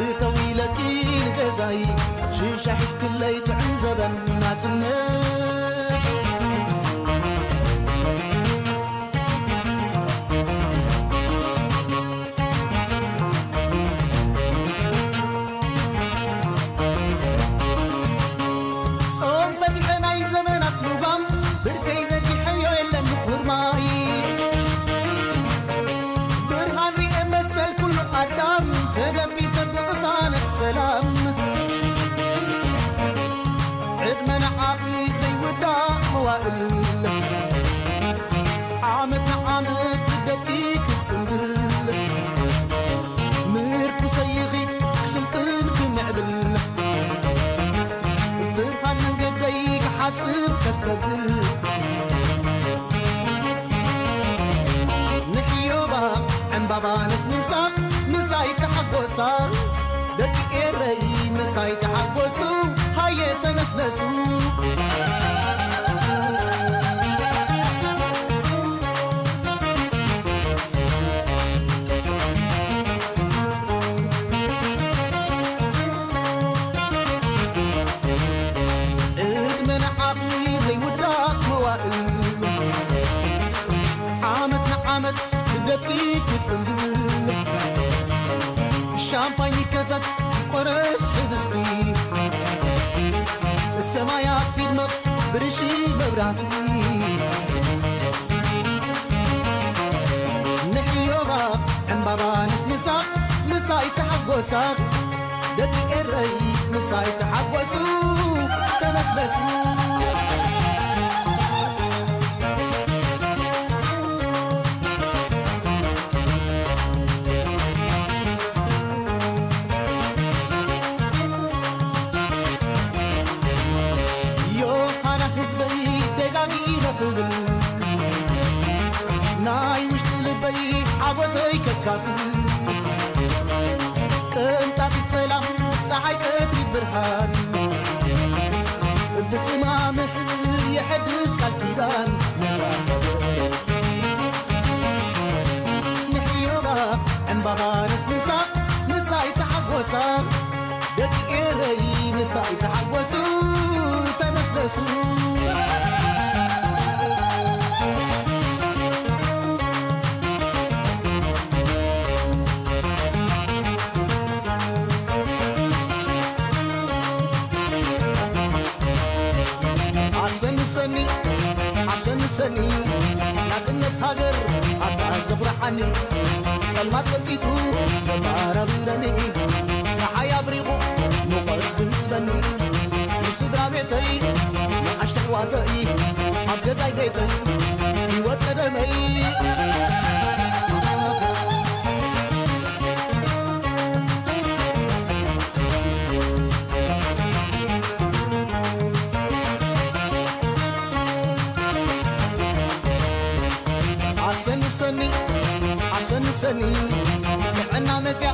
እተው ኢለኪ ንገዛይ ሽሻ ሒዝክለይ ጥዕም ዘበን ናጽነት ጾም ፈቲሐ ናይ ዘመናት ልጓም ብርከይ ዘርጊሐዮ የለን ምኹር ማይ ብርሃን ሪኤ መሰል ኩሉ ኣዳም ተደቢሰ ብቕሳነት ሰላም ዕድመ ንዓኺ ዘይውዳእ መዋእል ዓመት ንዓመት ልደትኪ ክጽንብል ምርኩሰይኺ ክስልጥን ክምዕብል ብርሃን መንገደይ ክሓስብ ከስተብል ንሕዮባ ዕምባባ ነስንሳ ምሳይ ተሓጎሳ ደቂ ኤረይ ምሳይ ተሓጎሱ ሃየ ተነስነሱ ዕድመ ንዓኺ ዘይውዳእ መዋእል ዓመት ንዓመት ልደትኪ ክጽንብል ሻምፓኝ ይከፈት ቆረስ ሕብስቲ ሰማያት ይድመቕ ብርሺ መብራህቲ ንሕዮባ ዕምባባ ንስንሳ ምሳይ ተሓጎሳ ደቂ ኤረይ ምሳይ ተሓጎሱ ተመስበሱ ዮሃና ህዝበይ ደጋጊ ኢለ ክብል ናይ ውሽጢ ልበይ ሓጎሰይ ከካፍል ቅንጣጢት ሰላም ፀሓይ ቀትሪ ብርሃን ብስማ ምሕል የሐድስ ቃል ኪዳን መሳበ ንሕዮባ ዕምባባ ነስንሳ ምሳይ ተሓጎሳ ደቂ ኤረይ ምሳይ ተሓጎሱ ተነስነሱ ኣሰንሰኒ ኣሰንሰኒ ናጽነት ሃገር ኣታ ዘኹርዓኒ ጸልማት ቀንጢጡ ዘባራብረኒ ጸሓይ ኣብሪቑ ሙቐት ዝህበኒ ንስድራ ቤተይ ንኣሽተ ኣሕዋተይ ኣብ ገዛይ ቤተይ ህይወት ቀደመይ ኣሰንሰኒ ኣሰንሰኒ ጥዕና መፅያ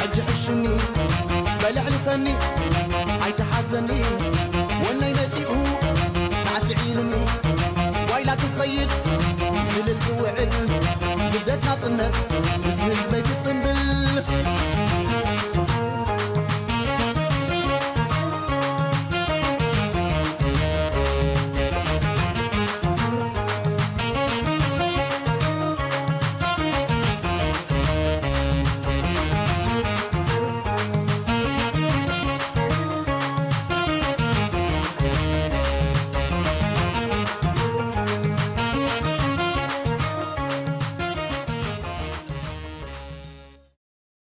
ሕጂ ሕሹኒ በልዕልፈኒ ኣይተሓዘኒ ወነይ መፂኡ ሳዕስዒሉኒ ዋይላ ክኸይድ ዝልል ክውዕል ልደት ናፅነት ምስ ህዝበይ ክፅንብል